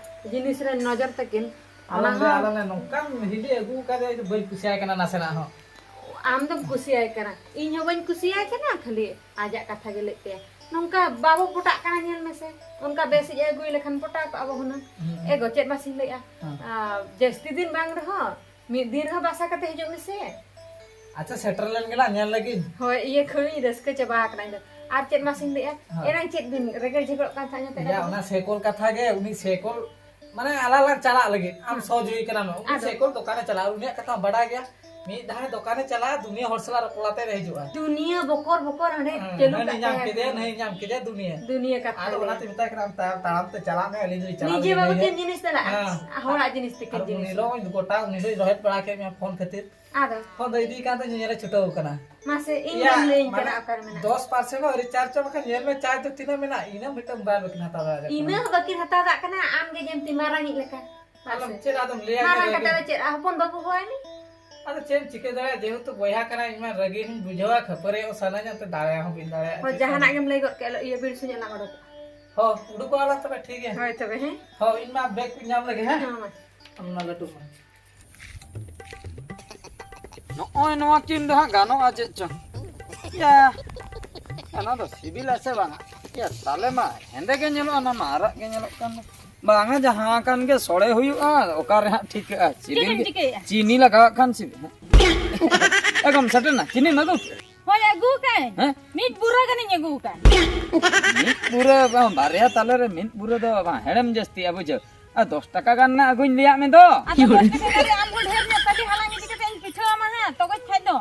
ᱡᱤᱱᱤᱥ ᱨᱮ ᱱᱚᱡᱚᱨ ᱛᱟᱹᱠᱤᱱ, ᱚᱱᱟ ᱟᱞᱚᱢ ᱞᱟᱹᱭᱟ, ᱦᱚᱸ ᱟᱞᱚᱢ ᱞᱟᱹᱭᱟ, ᱱᱚᱝᱠᱟᱱ ᱦᱤᱞᱤ ᱟᱹᱜᱩ ᱠᱟᱫᱮᱭᱟ, ᱤᱧ ᱫᱚ ᱵᱟᱹᱧ ᱠᱩᱥᱤᱭᱟᱭ ᱠᱟᱱᱟ ᱱᱟᱥᱮᱱᱟᱜ ᱦᱚᱸ᱾ ᱟᱢ ᱫᱚᱢ ᱠᱩᱥᱤᱭᱟᱭ ᱠᱟᱱᱟ, ᱤᱧ ᱦᱚᱸ ᱵᱟᱹᱧ ᱠᱩᱥᱤᱭᱟᱭ ᱠᱟᱱᱟ, ᱠᱷᱟᱹᱞᱤ ᱟᱡᱟᱜ ᱠᱟᱛᱷᱟ ᱜᱮ ᱞᱟᱹᱭ ᱛᱟᱭᱟ᱾ ᱱᱚᱝᱠᱟ ᱵᱟᱵᱚ ᱯᱚᱴᱟᱜ ᱠᱟᱱᱟ, ᱧᱮᱞ ᱢᱮᱥᱮ, ᱚᱱᱠᱟ ᱵᱮᱥᱤᱡ ᱮ ᱟᱹᱜᱩᱭ ᱞᱮᱠᱷᱟᱱ ᱯᱚᱴᱟᱣ ᱠᱚᱜᱼᱟ ᱵᱚ ᱦᱩᱱᱟᱹᱝ᱾ ᱦᱩᱸ᱾ ᱮ ᱜᱚ, ᱪᱮᱫ ᱢᱟᱥᱮᱧ ᱞᱟᱹᱭᱮᱜᱼᱟ? ᱦᱮᱸ᱾ ᱟᱨ ᱡᱟᱹᱥᱛᱤ ᱫᱤᱱ ᱵᱟᱝ ᱨᱮᱦᱚᱸ ᱢᱤᱫ ᱫᱤᱱ ᱨᱮᱦᱚᱸ ᱵᱟᱥᱟ ᱠᱟᱛᱮ ᱦᱤᱡᱩᱜ ᱢᱮᱥᱮ᱾ ᱟᱪᱪᱷᱟ, ᱥᱮᱴᱮᱨ ᱞᱮᱱ ᱜᱮᱞᱟᱝ ᱧᱮᱞ ᱞᱟᱹᱜᱤᱫ᱾ ᱦᱳᱭ, ᱤᱭᱟᱹ ᱠᱷᱟᱹᱲᱤᱧ ᱨᱟᱹᱥᱠᱟᱹ ᱪᱟᱵᱟ ᱟᱠᱟᱱᱟ ᱤᱧ ᱫᱚ᱾ ᱟᱨ ᱪᱮᱫ ᱢᱟᱥᱮᱧ ᱞᱟᱹᱭᱮᱜᱼᱟ? ᱦᱳᱭ᱾ ᱮᱱᱟᱝ ᱪᱮᱫ ᱵᱤᱱ ᱨᱮᱜᱮᱲ ᱡᱷᱮᱜᱚᱲᱚᱜ ᱠᱟᱱ ᱛᱟᱦᱮᱸᱫ ᱧᱟᱛᱮ ᱭᱟ, ᱠᱟᱛᱮ? ᱚᱱᱟ ᱥᱮᱠᱚᱞ ᱠᱟᱛᱷᱟ ᱜᱮ, ᱩᱱᱤ ᱥᱮᱠᱚᱞ, ᱢᱟᱱᱮ ᱟᱞᱟᱝ ᱞᱟᱝ ᱪᱟᱞᱟᱜ ᱞᱟᱹᱜᱤᱫ, ᱟᱢ ᱦᱮᱸ᱾ ᱥᱚᱦᱚᱡᱳᱜᱤ ᱠᱟᱱᱟᱢ, ᱩᱱᱤ ᱦᱮᱸ᱾ ᱥᱮᱠᱚᱞ ᱫᱚᱠᱟᱱᱮ ᱪᱟᱞᱟᱜᱼᱟ, ᱩᱱᱤᱭᱟᱜ ᱠᱟᱛᱷᱟ ᱵᱟᱰᱟᱭ ᱜᱮᱭᱟ᱾ ᱢᱤᱫ ᱫᱷᱟᱣ ᱫᱚᱠᱟᱱᱮ ᱪᱟᱞᱟᱜᱼᱟ, ᱫᱩᱱᱤᱭᱟᱹ ᱦᱚᱲ ᱥᱟᱞᱟᱜ ᱨᱚᱯᱚᱲ ᱟᱛᱮ ᱨᱮ ᱦᱤᱡᱩᱜᱼᱟ᱾ ᱫᱩᱱᱤᱭᱟᱹ ᱵᱚᱠᱚᱨ ᱵᱚᱠᱚᱨ ᱦᱟᱸᱰᱮ ᱦᱮᱸ, ᱪᱟᱹᱞᱩ ᱦᱟᱹᱱᱤ ᱠᱟᱜ ᱧᱟᱢ ᱛᱟᱭᱟ᱾ ᱠᱮᱫᱮᱭᱟ, ᱱᱟᱹᱭ ᱧᱟᱢ ᱠᱮᱫᱮᱭᱟ, ᱫᱩᱱᱤᱭᱟᱹ᱾ ᱫᱩᱱᱤᱭᱟᱹ ᱠᱟᱛᱷᱟ ᱟᱫᱚ ᱞᱟᱹᱭᱟ᱾ ᱚᱱᱟᱛᱮ ᱢᱮᱛᱟᱭ ᱠᱟᱱᱟ, ᱟᱢ ᱛᱟᱲᱟᱢ, ᱛᱟᱲᱟᱢ ᱛᱮ ᱪᱟᱞᱟᱜ ᱢᱮ, ᱟᱹᱞᱤᱧ ᱫᱚᱞᱤᱧ ᱪᱟᱞᱟᱜ ᱱᱤᱡᱮ ᱞᱟᱹᱜᱤᱫ ᱵᱟᱹᱵᱩ ᱱᱟᱹᱭ ᱪᱮᱫ ᱦᱟᱹᱵᱤᱡ᱾ ᱡᱤᱱᱤᱥ ᱢᱮᱱᱟᱜᱼᱟ? ᱦᱮᱸ᱾ ᱦᱚᱲᱟᱜ ᱡᱤᱱᱤᱥ ᱛᱮ ᱟᱨ ᱪᱮᱫ ᱩᱱ ᱡᱤᱱᱤᱥ ᱦᱤᱞᱳᱜ ᱢᱮᱱᱟᱜᱼᱟ? ᱩᱱᱤ ᱜᱚᱴᱟ, ᱩᱱ ᱦᱤᱞᱳᱜ ᱨᱚᱦᱮᱫ ᱵᱟᱲᱟ ᱠᱮᱫ ᱢᱮᱭᱟ ᱯᱷᱳᱱ ᱠᱷᱟᱹᱛᱤᱨ᱾ ᱟᱫᱚ? ᱯᱷᱳᱱ ᱫᱚ ᱤᱫᱤ ᱠᱟᱱ ᱛᱮ ᱧᱮᱧᱮᱞᱮ ᱪᱷᱩᱴᱟᱹᱣ ᱠᱟᱱᱟ᱾ ᱢᱟᱥᱮ, ᱤᱧ ᱤᱭᱟ, ᱵᱟᱹᱧ ᱞᱟᱹᱭᱟᱹᱧ ᱢᱟᱱᱮ ᱠᱟᱱᱟ ᱚᱠᱟᱨᱮ ᱢᱮᱱᱟᱜᱼᱟ᱾ ᱫᱚᱥ percent ᱦᱚᱸ ᱟᱹᱣᱨᱤ charge ᱪᱚ, ᱵᱟᱠᱷᱟᱱ ᱧᱮᱞ ᱢᱮ charge ᱫᱚ ᱛᱤᱱᱟᱹᱜ ᱢᱮᱱᱟᱜᱼᱟ, ᱤᱱᱟᱹ ᱢᱤᱫᱴᱟᱝ ᱵᱟᱭ ᱵᱟᱹᱠᱤᱱ ᱦᱟᱛᱟᱣ ᱫᱟᱲᱮᱭᱟᱜ ᱤᱱᱟᱹ ᱠᱟᱱᱟ᱾ ᱦᱚᱸ ᱵᱟᱹᱠᱤᱱ ᱦᱟᱛᱟᱣ ᱫᱟᱲᱮᱭᱟᱜ ᱠᱟᱱᱟ, ᱟᱢ ᱜᱮ ᱡᱮᱢᱛᱤ ᱢᱟᱨᱟᱝᱤᱡ ᱞᱮᱠᱟ᱾ ᱟᱞᱚᱢ ᱢᱟᱥᱮ᱾ ᱪᱮᱫ ᱟᱫᱚᱢ ᱞᱟᱹᱭᱟ ᱢᱟᱨᱟᱝ ᱜᱤᱫᱽᱨᱟᱹ ᱠᱟᱛᱮ ᱜᱮ᱾ ᱫᱚ ᱪᱮᱫ, ᱟᱨ ᱦᱚᱯᱚᱱ ᱵᱟᱹᱵᱩ ᱦᱚᱦᱚᱭ ᱢᱮ᱾ ᱟᱫᱚ ᱪᱮᱫ ᱮᱢ ᱪᱤᱠᱟᱹ ᱫᱟᱲᱮᱭᱟᱜᱼᱟ, ᱡᱮᱦᱮᱛᱩ ᱵᱚᱭᱦᱟ ᱠᱟᱱᱟᱭ, ᱤᱧ ᱢᱟ ᱨᱟᱹᱜᱤ ᱦᱚᱸᱧ ᱵᱩᱡᱷᱟᱹᱣᱟ, ᱠᱷᱟᱹᱯᱟᱹᱨᱤ ᱦᱚᱸ ᱥᱟᱱᱟᱧᱟ, ᱛᱚ ᱫᱟᱲᱮ ᱦᱚᱸ ᱵᱟᱹᱧ ᱫᱟᱲᱮᱭᱟᱜᱼᱟ, ᱦᱳᱭ, ᱪᱮᱫ ᱡᱟᱦᱟᱱᱟᱜ ᱠᱚ᱾ ᱜᱮᱢ ᱞᱟᱹᱭ ᱜᱚᱫ ᱠᱮᱫ, ᱤᱭᱟᱹ ᱵᱤᱨ ᱥᱩᱧ ᱟᱞᱟᱝ ᱚᱰᱚᱠᱚᱜᱼᱟ᱾ ᱦᱚᱸ, ᱩᱰᱩᱠᱚᱜ ᱟᱞᱟᱝ ᱛᱚᱵᱮ, ᱴᱷᱤᱠ ᱜᱮᱭᱟ᱾ ᱦᱳᱭ ᱛᱚᱵᱮ, ᱦᱮᱸ᱾ ᱦᱳᱭ, ᱤᱧ ᱢᱟ bag ᱠᱚᱧ ᱧᱟᱢ ᱞᱮᱜᱮ, ᱦᱮᱸ? ᱦᱮᱸ, ᱢᱟ᱾ ᱚᱱᱟ ᱞᱟᱹᱴᱩ ᱢᱟ᱾ ᱱᱚᱜᱼᱚᱭ ᱱᱚᱣᱟ ᱠᱤᱱ ᱫᱚ ᱦᱟᱸᱜ ᱜᱟᱱᱚᱜᱼᱟ ᱪᱮᱫ ᱪᱚᱝ? ᱭᱟ, ᱚᱱᱟ ᱫᱚ ᱥᱤᱵᱤᱞᱟ ᱥᱮ ᱵᱟᱝᱟ? ᱭᱟ, ᱛᱟᱞᱮ ᱢᱟ ᱦᱮᱸᱫᱮ ᱜᱮ ᱧᱮᱞᱚᱜᱼᱟ, ᱚᱱᱟ ᱢᱟ ᱟᱨᱟᱜ ᱜᱮ ᱧᱮᱞᱚᱜ ᱠᱟᱱ ᱫᱚ᱾ ᱵᱟᱝᱟ, ᱡᱟᱦᱟᱸ ᱠᱟᱱ ᱜᱮ ᱥᱚᱲᱮ ᱦᱩᱭᱩᱜᱼᱟ, ᱚᱠᱟ ᱨᱮ ᱦᱟᱸᱜ ᱴᱷᱤᱠᱟᱹᱜᱼᱟ? ᱪᱮᱫ ᱥᱤᱵᱤᱞ ᱮᱢ ᱜᱮ᱾ ᱪᱤᱠᱟᱹᱭᱮᱫᱼᱟ? ᱪᱤᱱᱤ ᱞᱟᱜᱟᱣᱟᱜ ᱠᱷᱟᱱ ᱥᱤᱵᱤᱞ ᱦᱟᱸᱜ᱾ ᱮ ᱜᱚᱢ, ᱥᱮᱴᱮᱨ ᱱᱟ? ᱪᱤᱱᱤᱢ ᱟᱹᱜᱩ ᱠᱮᱫᱼᱟ? ᱦᱳᱭ, ᱟᱹᱜᱩ ᱠᱟᱜ ᱟᱹᱧ᱾ ᱦᱮᱸ? ᱢᱤᱫ ᱵᱩᱨᱟᱹ ᱜᱟᱱᱤᱧ ᱟᱹᱜᱩ ᱠᱟᱜ ᱟᱹᱧ᱾ ᱢᱤᱫ ᱵᱩᱨᱟᱹ ᱵᱟᱝ, ᱵᱟᱨᱭᱟ ᱛᱟᱞᱮ ᱨᱮ ᱢᱤᱫ ᱵᱩᱨᱟᱹ ᱫᱚ ᱵᱟᱝ, ᱦᱮᱲᱮᱢ ᱡᱟᱹᱥᱛᱤᱜᱼᱟ, ᱵᱩᱡᱷᱟᱹᱣ᱾ ᱟᱨ ᱫᱚᱥ ᱴᱟᱠᱟ ᱜᱟᱱ ᱨᱮᱱᱟᱜ ᱟᱹᱜᱩᱧ ᱞᱟᱹᱭᱟᱫ ᱢᱮ ᱫᱚ᱾ ᱟᱫᱚ ᱫᱚᱥ ᱴᱟᱠᱟ ᱜᱟᱱ ᱨᱮ ᱟᱢ ᱦᱚᱸ ᱰᱷᱮᱨ ᱧᱚᱜ ᱛᱟᱞᱮ ᱦᱟᱞᱟᱝ ᱤᱫᱤ ᱠᱟᱛᱮ ᱤᱧ ᱯᱤᱴᱷᱟᱹ ᱟᱢᱟ ᱦᱟᱸᱜ, ᱛᱚᱜᱚᱡ ᱠᱷᱟᱡ ᱫᱚ᱾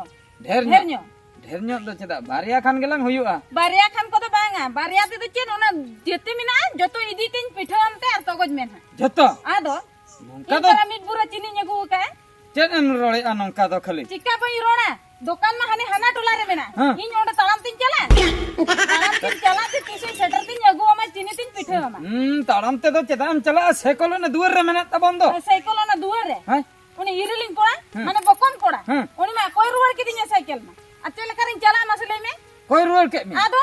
ᱰᱷᱮᱨ ᱰᱷᱮᱨ ᱧᱚᱜ? ᱧᱚᱜ᱾ ᱰᱷᱮᱨ ᱧᱚᱜ ᱫᱚ ᱪᱮᱫᱟᱜ? ᱵᱟᱨᱭᱟ ᱠᱷᱟᱱ ᱜᱮᱞᱟᱝ ᱦᱩᱭᱩᱜᱼᱟ᱾ ᱵᱟᱨᱭᱟ ᱠᱷᱟᱱ ᱠᱚᱫᱚ ᱵᱟᱝᱟ, ᱵᱟᱨᱭᱟ ᱛᱮᱫᱚ ᱪᱮᱫ, ᱚᱱᱟ ᱡᱮᱛᱮ ᱢᱮᱱᱟᱜᱼᱟ, ᱡᱚᱛᱚ ᱤᱫᱤ ᱛᱤᱧ ᱯᱤᱴᱷᱟᱹ ᱟᱢ ᱛᱮ ᱟᱨ ᱛᱚᱜᱚᱡ ᱢᱮ ᱱᱟᱦᱟᱜ᱾ ᱡᱚᱛᱚ? ᱟᱫᱚ ᱱᱚᱝᱠᱟ ᱤᱧ ᱫᱚ ᱛᱟᱨᱟ ᱢᱤᱫ ᱵᱩᱨᱟᱹ ᱪᱤᱱᱤᱧ ᱟᱹᱜᱩ ᱟᱠᱟᱫᱼᱟ᱾ ᱪᱮᱫ ᱮᱢ ᱨᱚᱲᱮᱫᱼᱟ ᱱᱚᱝᱠᱟ ᱫᱚ ᱠᱷᱟᱹᱞᱤ? ᱪᱤᱠᱟ ᱵᱟᱹᱧ ᱨᱚᱲᱟ? ᱫᱚᱠᱟᱱ ᱢᱟ ᱦᱟᱱᱮ ᱦᱟᱱᱟ ᱴᱚᱞᱟ ᱨᱮ ᱢᱮᱱᱟᱜᱼᱟ᱾ ᱦᱮᱸ᱾ ᱤᱧ ᱚᱸᱰᱮ ᱛᱟᱲᱟᱢ ᱛᱤᱧ ᱪᱟᱞᱟᱜᱼᱟ? ᱛᱟᱲᱟᱢ ᱛᱤᱧ ᱪᱟᱞᱟᱜ ᱛᱮ ᱛᱤᱥᱤᱧ ᱥᱮᱴᱮᱨ ᱛᱤᱧ ᱟᱹᱜᱩ ᱟᱢᱟ ᱪᱤᱱᱤ ᱛᱤᱧ ᱯᱤᱴᱷᱟᱹ ᱟᱢᱟ᱾ ᱦᱩᱸ, ᱛᱟᱲᱟᱢ ᱛᱮᱫᱚ ᱪᱮᱫᱟᱜ ᱮᱢ ᱪᱟᱞᱟᱜᱼᱟ? ᱥᱟᱭᱠᱮᱞ ᱚᱱᱟ ᱫᱩᱣᱟᱹᱨ ᱨᱮ ᱢᱮᱱᱟᱜ ᱛᱟᱵᱚᱱ ᱫᱚ᱾ ᱥᱟᱭᱠᱮᱞ ᱚᱱᱟ ᱫᱩᱣᱟᱹᱨ ᱨᱮ? ᱦᱮᱸ᱾ ᱩᱱᱤ ᱤᱨᱤᱞᱤᱧ ᱠᱚᱲᱟ, ᱦᱮᱸ᱾ ᱢᱟᱱᱮ ᱵᱚᱠᱚᱢ ᱠᱚᱲᱟ, ᱦᱮᱸ᱾ ᱩᱱᱤ ᱢᱟ ᱠᱚᱭ ᱨᱩᱣᱟᱹᱲ ᱠᱤᱫᱤᱧᱟ ᱥᱟᱭᱠᱮᱞ ᱢᱟ᱾ ᱟᱨ ᱪᱮᱫ ᱞᱮᱠᱟ ᱨᱤᱧ ᱪᱟᱞᱟᱜᱼᱟ ᱢᱟᱥᱮ ᱞᱟᱹᱭ ᱢᱮ? ᱚᱠᱚᱭ ᱨᱩᱣᱟᱹᱲ ᱠᱮᱫ ᱢᱮᱭᱟ? ᱟᱫᱚ?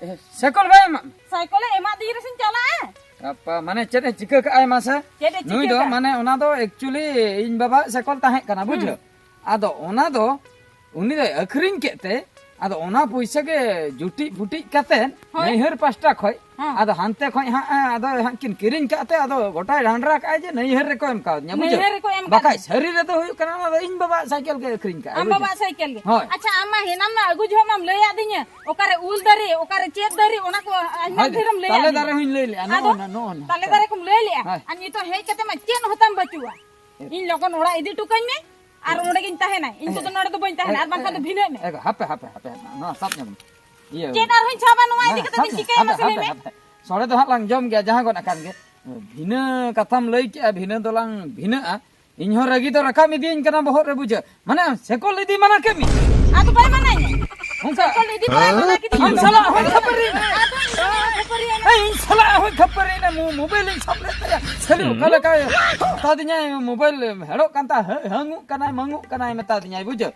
ᱮ, ᱥᱟᱭᱠᱮᱞ ᱵᱟᱭ ᱮᱢᱟᱜ ᱢᱮ? ᱥᱟᱭᱠᱮᱞᱮ ᱮᱢᱟᱫᱤᱧ ᱨᱮᱥᱮᱧ ᱪᱟᱞᱟᱜᱼᱟ᱾ ᱟᱯᱟ, ᱢᱟᱱᱮ ᱪᱮᱫ ᱮ ᱪᱤᱠᱟᱹ ᱠᱟᱜᱼᱟᱭ ᱢᱟᱥᱮ? ᱪᱮᱫ ᱮ ᱪᱤᱠᱟᱹ ᱱᱩᱭ ᱫᱚ ᱠᱟᱜᱼᱟ? ᱢᱟᱱᱮ ᱚᱱᱟ ᱫᱚ actually ᱤᱧ ᱵᱟᱵᱟ ᱥᱟᱭᱠᱮᱞ ᱛᱟᱦᱮᱸ ᱠᱟᱱᱟ, ᱦᱩᱸ᱾ ᱵᱩᱡᱷᱟᱹᱣ? ᱟᱫᱚ ᱚᱱᱟ ᱫᱚ ᱩᱱᱤ ᱫᱚᱭ ᱟᱹᱠᱷᱨᱤᱧ ᱠᱮᱫ ᱛᱮ, ᱟᱫᱚ ᱚᱱᱟ ᱯᱚᱭᱥᱟ ᱜᱮ ᱡᱩᱴᱤᱡ ᱯᱩᱴᱤᱡ ᱠᱟᱛᱮ ᱦᱳᱭ᱾ ᱱᱟᱹᱭᱦᱟᱹᱨ ᱯᱟᱥᱴᱟ ᱠᱷᱚᱡ, ᱦᱮᱸ᱾ ᱟᱫᱚ ᱦᱟᱱᱛᱮ ᱠᱷᱚᱡ ᱦᱟᱸᱜ, ᱮ, ᱟᱫᱚ ᱦᱟᱸᱜ ᱠᱤᱱ ᱠᱤᱨᱤᱧ ᱠᱟᱜ ᱛᱮ ᱟᱫᱚ ᱜᱚᱴᱟᱭ ᱰᱟᱸᱰᱨᱟ ᱠᱟᱜᱼᱟᱭ ᱡᱮ ᱱᱟᱹᱭᱦᱟᱹᱨ ᱨᱮᱠᱚ ᱮᱢ ᱠᱟᱣᱫᱤᱧᱟ, ᱵᱩᱡᱷᱟᱹᱣ? ᱱᱟᱹᱭᱦᱟᱹᱨ ᱨᱮᱠᱚ ᱮᱢ ᱵᱟᱠᱷᱟᱡ ᱠᱟᱫᱤᱧᱟ᱾ ᱥᱟᱹᱨᱤ ᱨᱮᱫᱚ ᱦᱩᱭᱩᱜ ᱠᱟᱱᱟ ᱚᱱᱟ ᱫᱚ ᱤᱧ ᱵᱟᱵᱟ ᱥᱟᱭᱠᱮᱞ ᱜᱮ ᱟᱹᱠᱷᱨᱤᱧ ᱠᱟᱜᱼᱟᱭ, ᱟᱢ ᱵᱩᱡᱷᱟᱹᱣ? ᱵᱟᱵᱟ ᱥᱟᱭᱠᱮᱞ ᱜᱮ? ᱦᱳᱭ᱾ ᱟᱪᱪᱷᱟ, ᱟᱢ ᱢᱟ ᱦᱮᱱᱟᱢ ᱢᱟ ᱟᱹᱜᱩ ᱡᱚᱦᱚᱜ ᱢᱟᱢ ᱞᱟᱹᱭ ᱟᱹᱫᱤᱧᱟ, ᱚᱠᱟᱨᱮ ᱩᱞ ᱫᱟᱨᱮ, ᱚᱠᱟᱨᱮ ᱪᱮᱫ ᱫᱟᱨᱮ, ᱚᱱᱟ ᱠᱚ ᱟᱭᱢᱟ ᱦᱳᱭ, ᱰᱷᱮᱨᱮᱢ ᱞᱟᱹᱭ ᱛᱟᱞᱮ ᱟᱹᱫᱤᱧᱟ᱾ ᱫᱟᱨᱮ ᱦᱚᱸᱧ ᱞᱟᱹᱭ ᱞᱮᱜᱼᱟ, ᱟᱫᱚ ᱱᱚᱜᱼᱚ ᱱᱟ, ᱱᱚᱜᱼᱚ ᱱᱟ᱾ ᱛᱟᱞᱮ ᱫᱟᱨᱮ ᱠᱚᱢ ᱞᱟᱹᱭ ᱞᱮᱜᱼᱟ, ᱦᱳᱭ᱾ ᱟᱨ ᱱᱤᱛᱚᱜ ᱦᱮᱡ ᱠᱟᱛᱮ ᱢᱟ ᱪᱮᱫ ᱦᱚᱸ ᱛᱟᱢ ᱵᱟᱹᱪᱩᱜᱼᱟ᱾ ᱤᱧ ᱞᱚᱜᱚᱱ ᱚᱲᱟᱜ ᱤᱫᱤ ᱦᱚᱴᱚ ᱠᱟᱹᱧ ᱢᱮ, ᱟᱨ ᱚᱸᱰᱮ ᱜᱤᱧ ᱛᱟᱦᱮᱱᱟ᱾ ᱤᱧ ᱫᱚ ᱱᱚᱰᱮ ᱫᱚ ᱵᱟᱹᱧ ᱛᱟᱦᱮᱱᱟ, ᱟᱨ ᱵᱟᱝᱠᱷᱟᱱ ᱫᱚ ᱵᱷᱤᱱᱟᱹᱜ ᱢᱮ᱾ ᱮ, ᱦᱟᱯᱮ, ᱦᱟᱯᱮ, ᱦᱟᱯᱮ, ᱱᱚᱣᱟ ᱥᱟᱵ ᱧᱟᱢ ᱢᱮ᱾ ᱤᱭᱟᱹ, ᱪᱮᱫ ᱟᱨᱦᱚᱸᱧ ᱥᱟᱵᱟ? ᱱᱚᱣᱟ ᱤᱫᱤ ᱵᱟᱝ, ᱠᱟᱛᱮ ᱥᱟᱵ ᱫᱚ ᱧᱟᱢ, ᱪᱤᱠᱟᱹᱭᱟ ᱦᱟᱯᱮ, ᱢᱟᱥᱮ ᱞᱟᱹᱭ ᱢᱮ? ᱦᱟᱯᱮ᱾ ᱥᱚᱲᱮ ᱫᱚ ᱦᱟᱸᱜ ᱞᱟᱝ ᱡᱚᱢ ᱜᱮᱭᱟ, ᱡᱟᱦᱟᱸ ᱜᱚᱫ ᱟᱠᱟᱱ ᱜᱮ᱾ ᱵᱷᱤᱱᱟᱹ ᱠᱟᱛᱷᱟᱢ ᱞᱟᱹᱭ ᱠᱮᱜᱼᱟ, ᱵᱷᱤᱱᱟᱹ ᱫᱚᱞᱟᱝ ᱵᱷᱤᱱᱟᱹᱜᱼᱟ᱾ ᱤᱧ ᱦᱚᱸ ᱨᱟᱹᱜᱤ ᱫᱚ ᱨᱟᱠᱟᱵ ᱤᱫᱤᱭᱟᱹᱧ ᱠᱟᱱᱟ ᱵᱚᱦᱚᱜ ᱨᱮ, ᱵᱩᱡᱷᱟᱹᱣ᱾ ᱢᱟᱱᱮ ᱥᱮᱠᱚᱞ ᱤᱫᱤ ᱢᱟᱱᱟ ᱠᱮᱫ ᱢᱮᱭᱟ᱾ ᱟᱫᱚ ᱵᱟᱭ ᱢᱟᱱᱟᱧᱟ᱾ ᱚᱱᱠᱟ ᱥᱮᱠᱚᱞ ᱤᱫᱤ ᱵᱟᱭ ᱢᱟᱱᱟ ᱠᱤᱫᱤᱧᱟ᱾ ᱟᱢ ᱥᱟᱞᱟᱜ ᱦᱚᱸᱭ ᱠᱷᱟᱹᱯᱟᱹᱨᱤ ᱮᱱᱟ᱾ ᱟᱫᱚ ᱤᱧ ᱫᱚ ᱠᱷᱟᱹᱯᱟᱹᱨᱤ ᱮᱱᱟ᱾ ᱮᱭ, ᱤᱧ ᱥᱟᱞᱟᱜ ᱦᱚᱸᱭ ᱠᱷᱟᱹᱯᱟᱹᱨᱤ ᱮᱱᱟ᱾ ᱢᱳ-, ᱢᱳᱵᱟᱭᱤᱞ ᱤᱧ ᱥᱟᱵ ᱞᱮᱫ ᱛᱟᱭᱟ᱾ ᱠᱷᱟᱹᱞᱤ ᱚᱠᱟ ᱞᱮᱠᱟᱭ ᱢᱮᱛᱟ ᱫᱤᱧᱟᱭ, ᱢᱳᱵᱟᱭᱤᱞ ᱦᱮᱲᱚᱜ ᱠᱟᱱ ᱛᱟ-, ᱦᱟᱹ-, ᱦᱟᱹᱝᱩᱜ ᱠᱟᱱᱟᱭ, ᱢᱟᱹᱝᱩᱜ ᱠᱟᱱᱟᱭ ᱢᱮᱛᱟ ᱫᱤᱧᱟᱭ, ᱵᱩᱡᱷᱟᱹᱣ᱾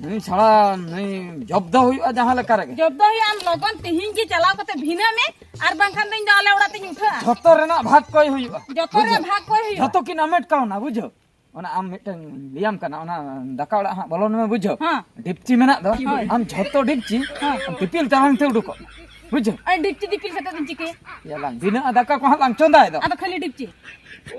ᱱᱩᱭ ᱥᱟᱲᱟ, ᱱᱩᱭ ᱡᱚᱵᱫᱚ ᱦᱩᱭᱩᱜᱼᱟ ᱡᱟᱦᱟᱸ ᱞᱮᱠᱟ ᱨᱮᱜᱮ᱾ ᱡᱚᱵᱫᱚ ᱦᱩᱭᱩᱜᱼᱟ, ᱟᱢ ᱞᱚᱜᱚᱱ ᱛᱮᱦᱮᱧ ᱜᱮ ᱪᱟᱞᱟᱣ ᱠᱟᱛᱮ ᱵᱷᱤᱱᱟᱹ ᱢᱮ, ᱟᱨ ᱵᱟᱝᱠᱷᱟᱱ ᱫᱚ ᱤᱧ ᱫᱚ ᱟᱞᱮ ᱚᱲᱟᱜ ᱛᱮᱧ ᱩᱴᱷᱟᱹᱜᱼᱟ᱾ ᱡᱷᱚᱛᱚ ᱨᱮᱱᱟᱜ ᱵᱷᱟᱜᱽ ᱠᱚᱭ ᱦᱩᱭᱩᱜᱼᱟ᱾ ᱡᱚᱛᱚ ᱨᱮ ᱵᱩᱡᱷᱟᱹᱣ? ᱵᱷᱟᱜᱽ ᱠᱚᱭ ᱦᱩᱭᱩᱜᱼᱟ᱾ ᱡᱷᱚᱛᱚ ᱠᱤᱱ ᱟᱢᱮᱴ ᱠᱟᱣᱱᱟ, ᱵᱩᱡᱷᱟᱹᱣ᱾ ᱚᱱᱟ ᱟᱢ ᱢᱤᱫᱴᱟᱝ ᱞᱟᱹᱭᱟᱢ ᱠᱟᱱᱟ, ᱚᱱᱟ ᱫᱟᱠᱟ ᱚᱲᱟᱜ ᱦᱟᱸᱜ ᱵᱚᱞᱚᱱ ᱢᱮ, ᱵᱩᱡᱷᱟᱹᱣ᱾ ᱦᱮᱸ᱾ ᱰᱤᱯᱪᱤ ᱢᱮᱱᱟᱜ ᱫᱚ, ᱦᱳᱭ᱾ ᱟᱢ ᱡᱷᱚᱛᱚ ᱰᱤᱯᱪᱤ ᱦᱮᱸ᱾ ᱫᱤᱯᱤᱞ ᱛᱟᱞᱟᱝ ᱛᱮ ᱩᱰᱩᱠᱚᱜ ᱢᱮ, ᱵᱩᱡᱷᱟᱹᱣ᱾ ᱟᱨ ᱰᱤᱯᱪᱤ ᱫᱤᱯᱤᱞ ᱠᱟᱛᱮ ᱫᱚᱧ ᱪᱤᱠᱟᱹᱭᱟ? ᱭᱟ ᱞᱟᱝ, ᱵᱷᱤᱱᱟᱹᱜᱼᱟ, ᱫᱟᱠᱟ ᱠᱚ ᱦᱟᱸᱜ ᱞᱟᱝ ᱪᱚᱸᱫᱟᱭ ᱫᱚ᱾ ᱟᱫᱚ ᱠᱷᱟᱹᱞᱤ ᱰᱤᱯᱪᱤ?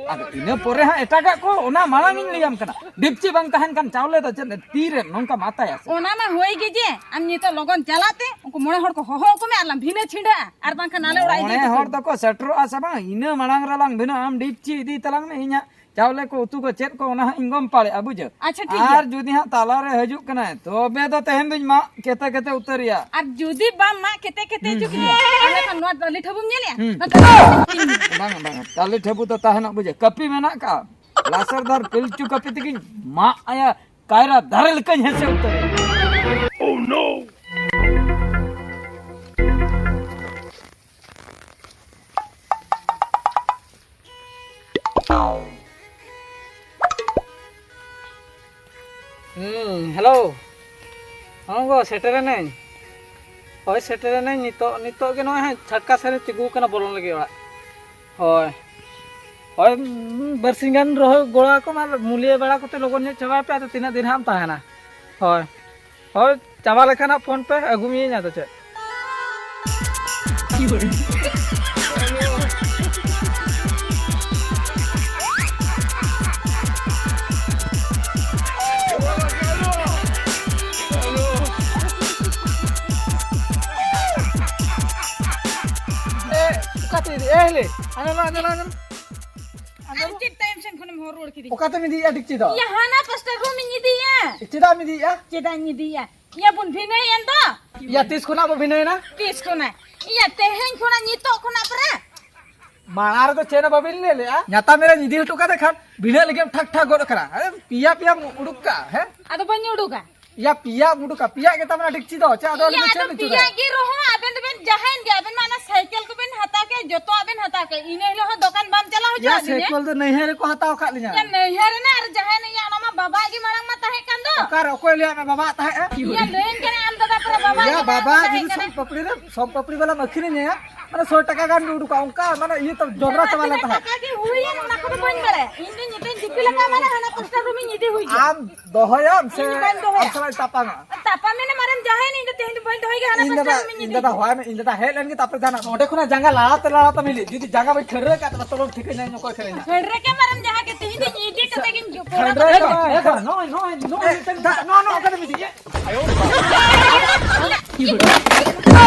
ᱟᱫᱚ ᱤᱱᱟᱹ ᱯᱚᱨᱮ ᱦᱟᱸᱜ ᱮᱴᱟᱜᱟᱜ ᱠᱚ, ᱚᱱᱟ ᱢᱟᱲᱟᱝ ᱤᱧ ᱞᱟᱹᱭᱟᱢ ᱠᱟᱱᱟ᱾ ᱰᱤᱯᱪᱤ ᱵᱟᱝ ᱛᱟᱦᱮᱱ ᱠᱷᱟᱱ ᱪᱟᱣᱞᱮ ᱫᱚ ᱪᱮᱫ ᱛᱤᱨᱮᱢ ᱱᱚᱝᱠᱟ ᱢᱟᱛᱟᱭᱟ ᱥᱮ? ᱚᱱᱟ ᱢᱟ ᱦᱳᱭ ᱜᱮ, ᱡᱮ ᱟᱢ ᱱᱤᱛᱚᱜ ᱞᱚᱜᱚᱱ ᱪᱟᱞᱟᱜ ᱛᱮ ᱩᱱᱠᱩ ᱢᱚᱬᱮ ᱦᱚᱲ ᱠᱚ ᱦᱚᱦᱚ ᱟᱠᱚ ᱢᱮ ᱟᱨ ᱞᱟᱝ ᱵᱷᱤᱱᱟᱹ ᱪᱷᱤᱸᱰᱟᱹᱜᱼᱟ, ᱟᱨ ᱵᱟᱝᱠᱷᱟᱱ ᱟᱞᱮ ᱚᱲᱟᱜ ᱤᱫᱤ ᱢᱚᱬᱮ ᱦᱚᱴᱚ ᱦᱚᱲ ᱠᱟᱹᱧ ᱢᱮ᱾ ᱫᱚᱠᱚ ᱥᱮᱴᱮᱨᱚᱜᱼᱟ ᱥᱮ ᱵᱟᱝ, ᱤᱱᱟᱹ ᱢᱟᱲᱟᱝ ᱨᱮᱞᱟᱝ ᱵᱷᱤᱱᱟᱹᱜᱼᱟ᱾ ᱟᱢ ᱰᱤᱯᱪᱤ ᱤᱫᱤ ᱛᱟᱞᱟᱝ ᱢᱮ, ᱤᱧ ᱦᱟᱸᱜ ᱪᱟᱣᱞᱮ ᱠᱚ, ᱩᱛᱩ ᱠᱚ, ᱪᱮᱫ ᱠᱚ, ᱚᱱᱟ ᱦᱟᱸᱜ ᱤᱧ ᱜᱚᱜ ᱯᱟᱲᱮᱜᱼᱟ, ᱵᱩᱡᱷᱟᱹᱣ? ᱟᱪᱪᱷᱟ, ᱴᱷᱤᱠ ᱜᱮᱭᱟ᱾ ᱟᱨ ᱡᱩᱫᱤ ᱦᱟᱸᱜ ᱛᱟᱞᱟᱨᱮ ᱦᱤᱡᱩᱜ ᱠᱟᱱᱟᱭ, ᱛᱚᱵᱮ ᱫᱚ ᱛᱮᱦᱮᱧ ᱫᱩᱧ ᱢᱟᱜ ᱠᱮᱛᱮ ᱠᱮᱛᱮ ᱩᱛᱟᱹᱨᱮᱭᱟ᱾ ᱟᱨ ᱡᱩᱫᱤ ᱵᱟᱢ ᱢᱟᱜ ᱠᱮᱛᱮ ᱠᱮᱛᱮ ᱦᱩᱸ, ᱦᱚᱪᱚ ᱦᱩᱸ᱾ ᱠᱤᱧᱟ, ᱛᱟᱦᱞᱮ ᱠᱷᱟᱱ ᱱᱚᱣᱟ ᱛᱟᱞᱤ ᱴᱷᱟᱹᱵᱩᱢ ᱧᱮᱞᱮᱜᱼᱟ? ᱦᱩᱸ᱾ ᱱᱚᱣᱟ ᱛᱟᱞᱤ ᱴᱷᱟᱹᱵᱩ ᱧᱮᱞᱮᱜᱼᱟ? ᱵᱟᱝ, ᱵᱟᱝ, ᱛᱟᱞᱤ ᱴᱷᱟᱹᱵᱩ ᱫᱚ ᱛᱟᱦᱮᱱᱚᱜ, ᱵᱩᱡᱷᱟᱹᱣ, ᱠᱟᱹᱯᱤ ᱢᱮᱱᱟᱜ ᱠᱟᱜᱼᱟ, ᱞᱟᱥᱮᱨ ᱫᱷᱟᱨ ᱯᱤᱞᱪᱩ ᱠᱟᱹᱯᱤ ᱛᱮᱜᱤᱧ ᱢᱟᱜ ᱟᱭᱟ, ᱠᱟᱭᱨᱟ ᱫᱟᱨᱮ ᱞᱮᱠᱟᱧ ᱦᱮᱸᱥᱮ ᱩᱛᱟᱹᱨᱮᱭᱟ᱾ ᱦᱩᱸ, ᱦᱮᱞᱳ᱾ ᱦᱚᱸ ᱜᱚ, ᱥᱮᱴᱮᱨᱮᱱᱟᱹᱧ᱾ ᱦᱳᱭ, ᱥᱮᱴᱮᱨᱮᱱᱟᱹᱧ ᱱᱤᱛᱚᱜ, ᱱᱤᱛᱚᱜ ᱜᱮ ᱱᱚᱜᱼᱚᱭ ᱦᱟᱸᱜ ᱪᱷᱟᱴᱠᱟ ᱥᱮᱫ ᱨᱮ ᱛᱤᱸᱜᱩ ᱟᱠᱟᱱᱟ ᱵᱚᱞᱚᱱ ᱞᱟᱹᱜᱤᱫ ᱚᱲᱟᱜ᱾ ᱦᱳᱭ, ᱦᱳᱭ, ᱩᱸ, ᱵᱟᱨᱥᱤᱧ ᱜᱟᱱ ᱨᱚᱦᱚᱭ ᱜᱚᱲᱚ ᱟᱠᱚ ᱢᱮ ᱟᱨ ᱢᱩᱞᱤᱭᱟᱹ ᱵᱟᱲᱟ ᱠᱚᱛᱮ ᱞᱚᱜᱚᱱ ᱧᱚᱜ ᱪᱟᱵᱟᱭ ᱯᱮ, ᱟᱫᱚ ᱛᱤᱱᱟᱹᱜ ᱫᱤᱱ ᱦᱟᱸᱜ ᱮᱢ ᱛᱟᱦᱮᱱᱟ? ᱦᱳᱭ, ᱦᱳᱭ, ᱪᱟᱵᱟ ᱞᱮᱠᱷᱟᱱ ᱦᱟᱸᱜ ᱯᱷᱳᱱ ᱯᱮ, ᱟᱹᱜᱩ ᱢᱤᱭᱟᱹᱧ ᱟᱫᱚ ᱪᱮᱫ᱾ ᱮ, ᱚᱠᱟᱛᱮ ᱤᱫᱤ? ᱮ, ᱦᱤᱞᱤ, ᱟᱸᱡᱚᱢ ᱢᱮ, ᱟᱸᱡᱚᱢ ᱢᱮ, ᱟᱸᱡᱚᱢ ᱢᱮ᱾ ᱟᱨ ᱪᱮᱫ ᱛᱟᱭᱚᱢ ᱥᱮᱱ ᱠᱷᱚᱱᱮᱢ ᱦᱚᱨ ᱨᱩᱣᱟᱹᱲ ᱠᱤᱫᱤᱧᱟ? ᱚᱠᱟᱛᱮᱢ ᱤᱫᱤᱭᱮᱫᱼᱟ ᱰᱮᱠᱪᱤ ᱫᱚ? ᱭᱟ, ᱦᱟᱱᱟ ᱯᱟᱥᱴᱟ ᱨᱩᱢ ᱤᱧ ᱤᱫᱤᱭᱟ᱾ ᱪᱮᱫᱟᱜ ᱮᱢ ᱤᱫᱤᱭᱮᱫᱼᱟ? ᱪᱮᱫᱟᱜ ᱤᱧ ᱤᱫᱤᱭᱟ? ᱭᱟ, ᱵᱚᱱ ᱵᱷᱤᱱᱟᱹᱭᱮᱱ ᱫᱚ᱾ ᱭᱟ, ᱛᱤᱥ ᱠᱷᱚᱱᱟᱜ ᱵᱚ ᱵᱷᱤᱱᱟᱹᱭᱮᱱᱟ? ᱛᱤᱥ ᱠᱷᱚᱱᱟᱜ? ᱭᱟ, ᱛᱮᱦᱮᱧ ᱠᱷᱚᱱᱟᱜ, ᱱᱤᱛᱚᱜ ᱠᱷᱚᱱᱟᱜ ᱯᱮᱨᱮ᱾ ᱢᱟᱲᱟᱝ ᱨᱮᱫᱚ ᱪᱮᱫ ᱦᱚᱸ ᱵᱟᱵᱤᱱ ᱞᱟᱹᱭ ᱞᱮᱜᱼᱟ᱾ ᱧᱟᱛᱟᱢ ᱮᱨᱟᱧ ᱤᱫᱤ ᱦᱚᱴᱚ ᱠᱟᱫᱮ ᱠᱷᱟᱱ ᱵᱷᱤᱱᱟᱹᱜ ᱞᱟᱹᱜᱤᱫ ᱮᱢ ᱴᱷᱟᱠ ᱴᱷᱟᱠ ᱜᱚᱫ ᱠᱟᱱᱟ᱾ ᱟᱨᱮ, ᱯᱮᱭᱟ ᱯᱮᱭᱟᱢ ᱩᱰᱩᱠ ᱠᱟᱜᱼᱟ, ᱦᱮᱸ? ᱟᱫᱚ ᱵᱟᱹᱧ ᱩᱰᱩᱠᱟ᱾ ᱭᱟ, ᱯᱮᱭᱟ ᱩᱰᱩᱠᱟ, ᱯᱮᱭᱟ ᱜᱮ ᱛᱟᱢ ᱚᱱᱟ ᱰᱮᱠᱪᱤ ᱫᱚ᱾ ᱪᱮᱫ ᱟᱫᱚ ᱤᱭᱟ, ᱟᱹᱞᱤᱧ ᱫᱚ ᱪᱮᱫ ᱟᱫᱚ ᱞᱤᱧ ᱯᱮᱭᱟ ᱪᱚᱸᱫᱟᱭᱟ? ᱜᱮ ᱨᱮᱦᱚᱸ ᱟᱵᱮᱱ ᱫᱚᱵᱮᱱ ᱡᱟᱦᱟᱸᱭᱮᱱ ᱜᱮ, ᱟᱵᱮᱱ ᱢᱟ ᱚᱱᱟ ᱥᱟᱭᱠᱮᱞ ᱠᱚᱵᱮᱱ ᱦᱟᱛᱟᱣ ᱠᱮᱫ, ᱡᱚᱛᱚᱣᱟᱜ ᱵᱮᱱ ᱦᱟᱛᱟᱣ ᱠᱮᱫ, ᱤᱱᱟᱹ ᱦᱤᱞᱳᱜ ᱦᱚᱸ ᱫᱚᱠᱟᱱ ᱵᱟᱢ ᱪᱟᱞᱟᱣ ᱦᱚᱪᱚ ᱭᱟ, ᱟᱹᱫᱤᱧᱟ᱾ ᱥᱟᱭᱠᱮᱞ ᱫᱚ ᱱᱟᱹᱭᱦᱟᱹᱨ ᱨᱮᱠᱚ ᱦᱟᱛᱟᱣ ᱟᱠᱟᱫ ᱞᱤᱧᱟ᱾ ᱭᱟ, ᱱᱟᱹᱭᱦᱟᱹᱨ ᱨᱮᱱᱟᱜ ᱟᱨ ᱡᱟᱦᱟᱸᱭ ᱱᱟᱹᱭᱦᱟᱹᱨ, ᱚᱱᱟ ᱢᱟ ᱵᱟᱵᱟᱣᱟᱜ ᱜᱮ ᱢᱟᱲᱟᱝ ᱢᱟ ᱛᱟᱦᱮᱸ ᱠᱟᱱ ᱫᱚ᱾ ᱚᱠᱟᱨᱮ ᱚᱠᱚᱭ ᱞᱟᱹᱭᱟᱫ ᱢᱮ ᱵᱟᱵᱟᱣᱟᱜ ᱛᱟᱦᱮᱸᱜᱼᱟ? ᱭᱟ, ᱞᱟᱹᱭᱟᱹᱧ ᱠᱟᱱᱟ ᱟᱢ ᱫᱟᱫᱟ, ᱯᱩᱨᱟᱹ ᱵᱟᱵᱟᱣᱟᱜ ᱭᱟ, ᱜᱮ ᱢᱟᱲᱟᱝ ᱵᱟᱵᱟ ᱛᱟᱦᱮᱸ ᱡᱩᱫᱤ ᱠᱟᱱᱟ᱾ ᱥᱚᱱ ᱯᱟᱯᱲᱤ ᱨᱮ, ᱥᱚᱱ ᱯᱟᱯᱲᱤ ᱵᱟᱞᱟ ᱢᱟᱹᱠᱷᱤᱱ ᱤᱧᱟ, ᱢᱟᱱᱮ ᱥᱚᱭ ᱴᱟᱠᱟ ᱜᱟᱱ ᱩᱰᱩᱠᱟ, ᱚᱱᱠᱟ ᱢᱟᱱᱮ ᱤᱭᱟᱹ ᱛᱚ ᱡᱚᱵᱽᱨᱟ ᱪᱟᱵᱟ ᱞᱮᱱ ᱛᱟᱦᱮᱸᱫ᱾ ᱴᱟᱠᱟ ᱜᱮ ᱦᱩᱭᱮᱱ, ᱚᱱᱟ ᱠᱚᱫᱚ ᱵᱟᱹᱧ ᱵᱟᱲᱟᱭᱟ᱾ ᱤᱧ ᱫᱚ ᱧᱤᱫᱟᱹᱧ ᱫᱤᱯᱤᱞ ᱟᱠᱟᱫ, ᱢᱟᱱᱮ ᱦᱟᱱᱟ ᱯᱟᱥᱴᱟ ᱨᱩᱢᱤᱧ ᱤᱫᱤ ᱦᱩᱭ ᱠᱮᱫᱟ᱾ ᱟᱢ ᱫᱚᱦᱚᱭᱟᱢ ᱥᱮ ᱤᱧ ᱫᱚ ᱵᱟᱹᱧ ᱫᱚᱦᱚᱭᱟ᱾ ᱟᱢ ᱥᱟᱞᱟᱜ ᱤᱧ ᱛᱟᱯᱟᱢᱟ? ᱛᱟᱯᱟᱢ ᱢᱮᱱᱟ ᱢᱟᱨᱮᱢ ᱡᱟᱦᱟᱸᱭᱮᱱ, ᱤᱧ ᱫᱚ ᱛᱮᱦᱮᱧ ᱫᱚ ᱵᱟᱹᱧ ᱫᱚᱦᱚᱭ ᱜᱮᱭᱟ, ᱦᱟᱱᱟ ᱤᱧ ᱯᱟᱥᱴᱟ ᱫᱟᱫᱟ, ᱨᱩᱢᱤᱧ ᱤᱧ ᱤᱫᱤ ᱫᱟᱫᱟ, ᱦᱚᱦᱚᱭ ᱢᱮ, ᱤᱧ ᱫᱟᱫᱟ ᱦᱮᱡ ᱞᱮᱱ ᱜᱮ, ᱛᱟᱨᱯᱚᱨᱮ ᱡᱟᱦᱟᱱᱟᱜ ᱱᱚᱸᱰᱮ ᱠᱷᱚᱱᱟᱜ ᱡᱟᱸᱜᱟ ᱞᱟᱲᱟ ᱛᱮ ᱞᱟᱲᱟ ᱛᱮᱢ ᱦᱤᱡᱩᱜ᱾ ᱡᱩᱫᱤ ᱡᱟᱸᱜᱟ ᱵᱟᱹᱧ ᱠᱷᱟᱹᱲᱨᱟᱹ ᱠᱟᱜ ᱛᱟᱢᱟ, ᱛᱚᱵᱮᱢ ᱴᱷᱤᱠᱟᱹ ᱧᱟᱢ ᱚᱠᱚᱭ ᱴᱷᱮᱱ ᱦᱮᱱᱟᱜ᱾ ᱠᱷᱟᱹᱲᱨᱟᱹ ᱠᱮ ᱢᱟᱨᱮᱢ ᱡᱟᱦᱟᱸ ᱠᱮ, ᱛᱮᱦᱮᱧ ᱫᱚᱧ ᱤᱫᱤ ᱠᱟᱛᱮ ᱜᱤᱧ ᱯᱚᱨᱚᱵᱽ ᱠᱷᱟᱹᱲᱨᱟᱹ ᱨᱮᱫᱚ᱾ ᱠᱮ ᱢᱟᱨᱮᱢ, ᱮ ᱵᱟᱵᱟ, ᱱᱚᱜᱼᱚᱭ, ᱱᱚᱜᱼᱚᱭ, ᱱᱚᱜᱼᱚᱭ ᱢᱤᱫᱴᱮᱱ ᱫᱟᱜ, ᱱᱚᱣᱟ, ᱱᱚᱣᱟ ᱚᱠᱟᱨᱮᱢ ᱤᱫᱤᱭᱮᱫ?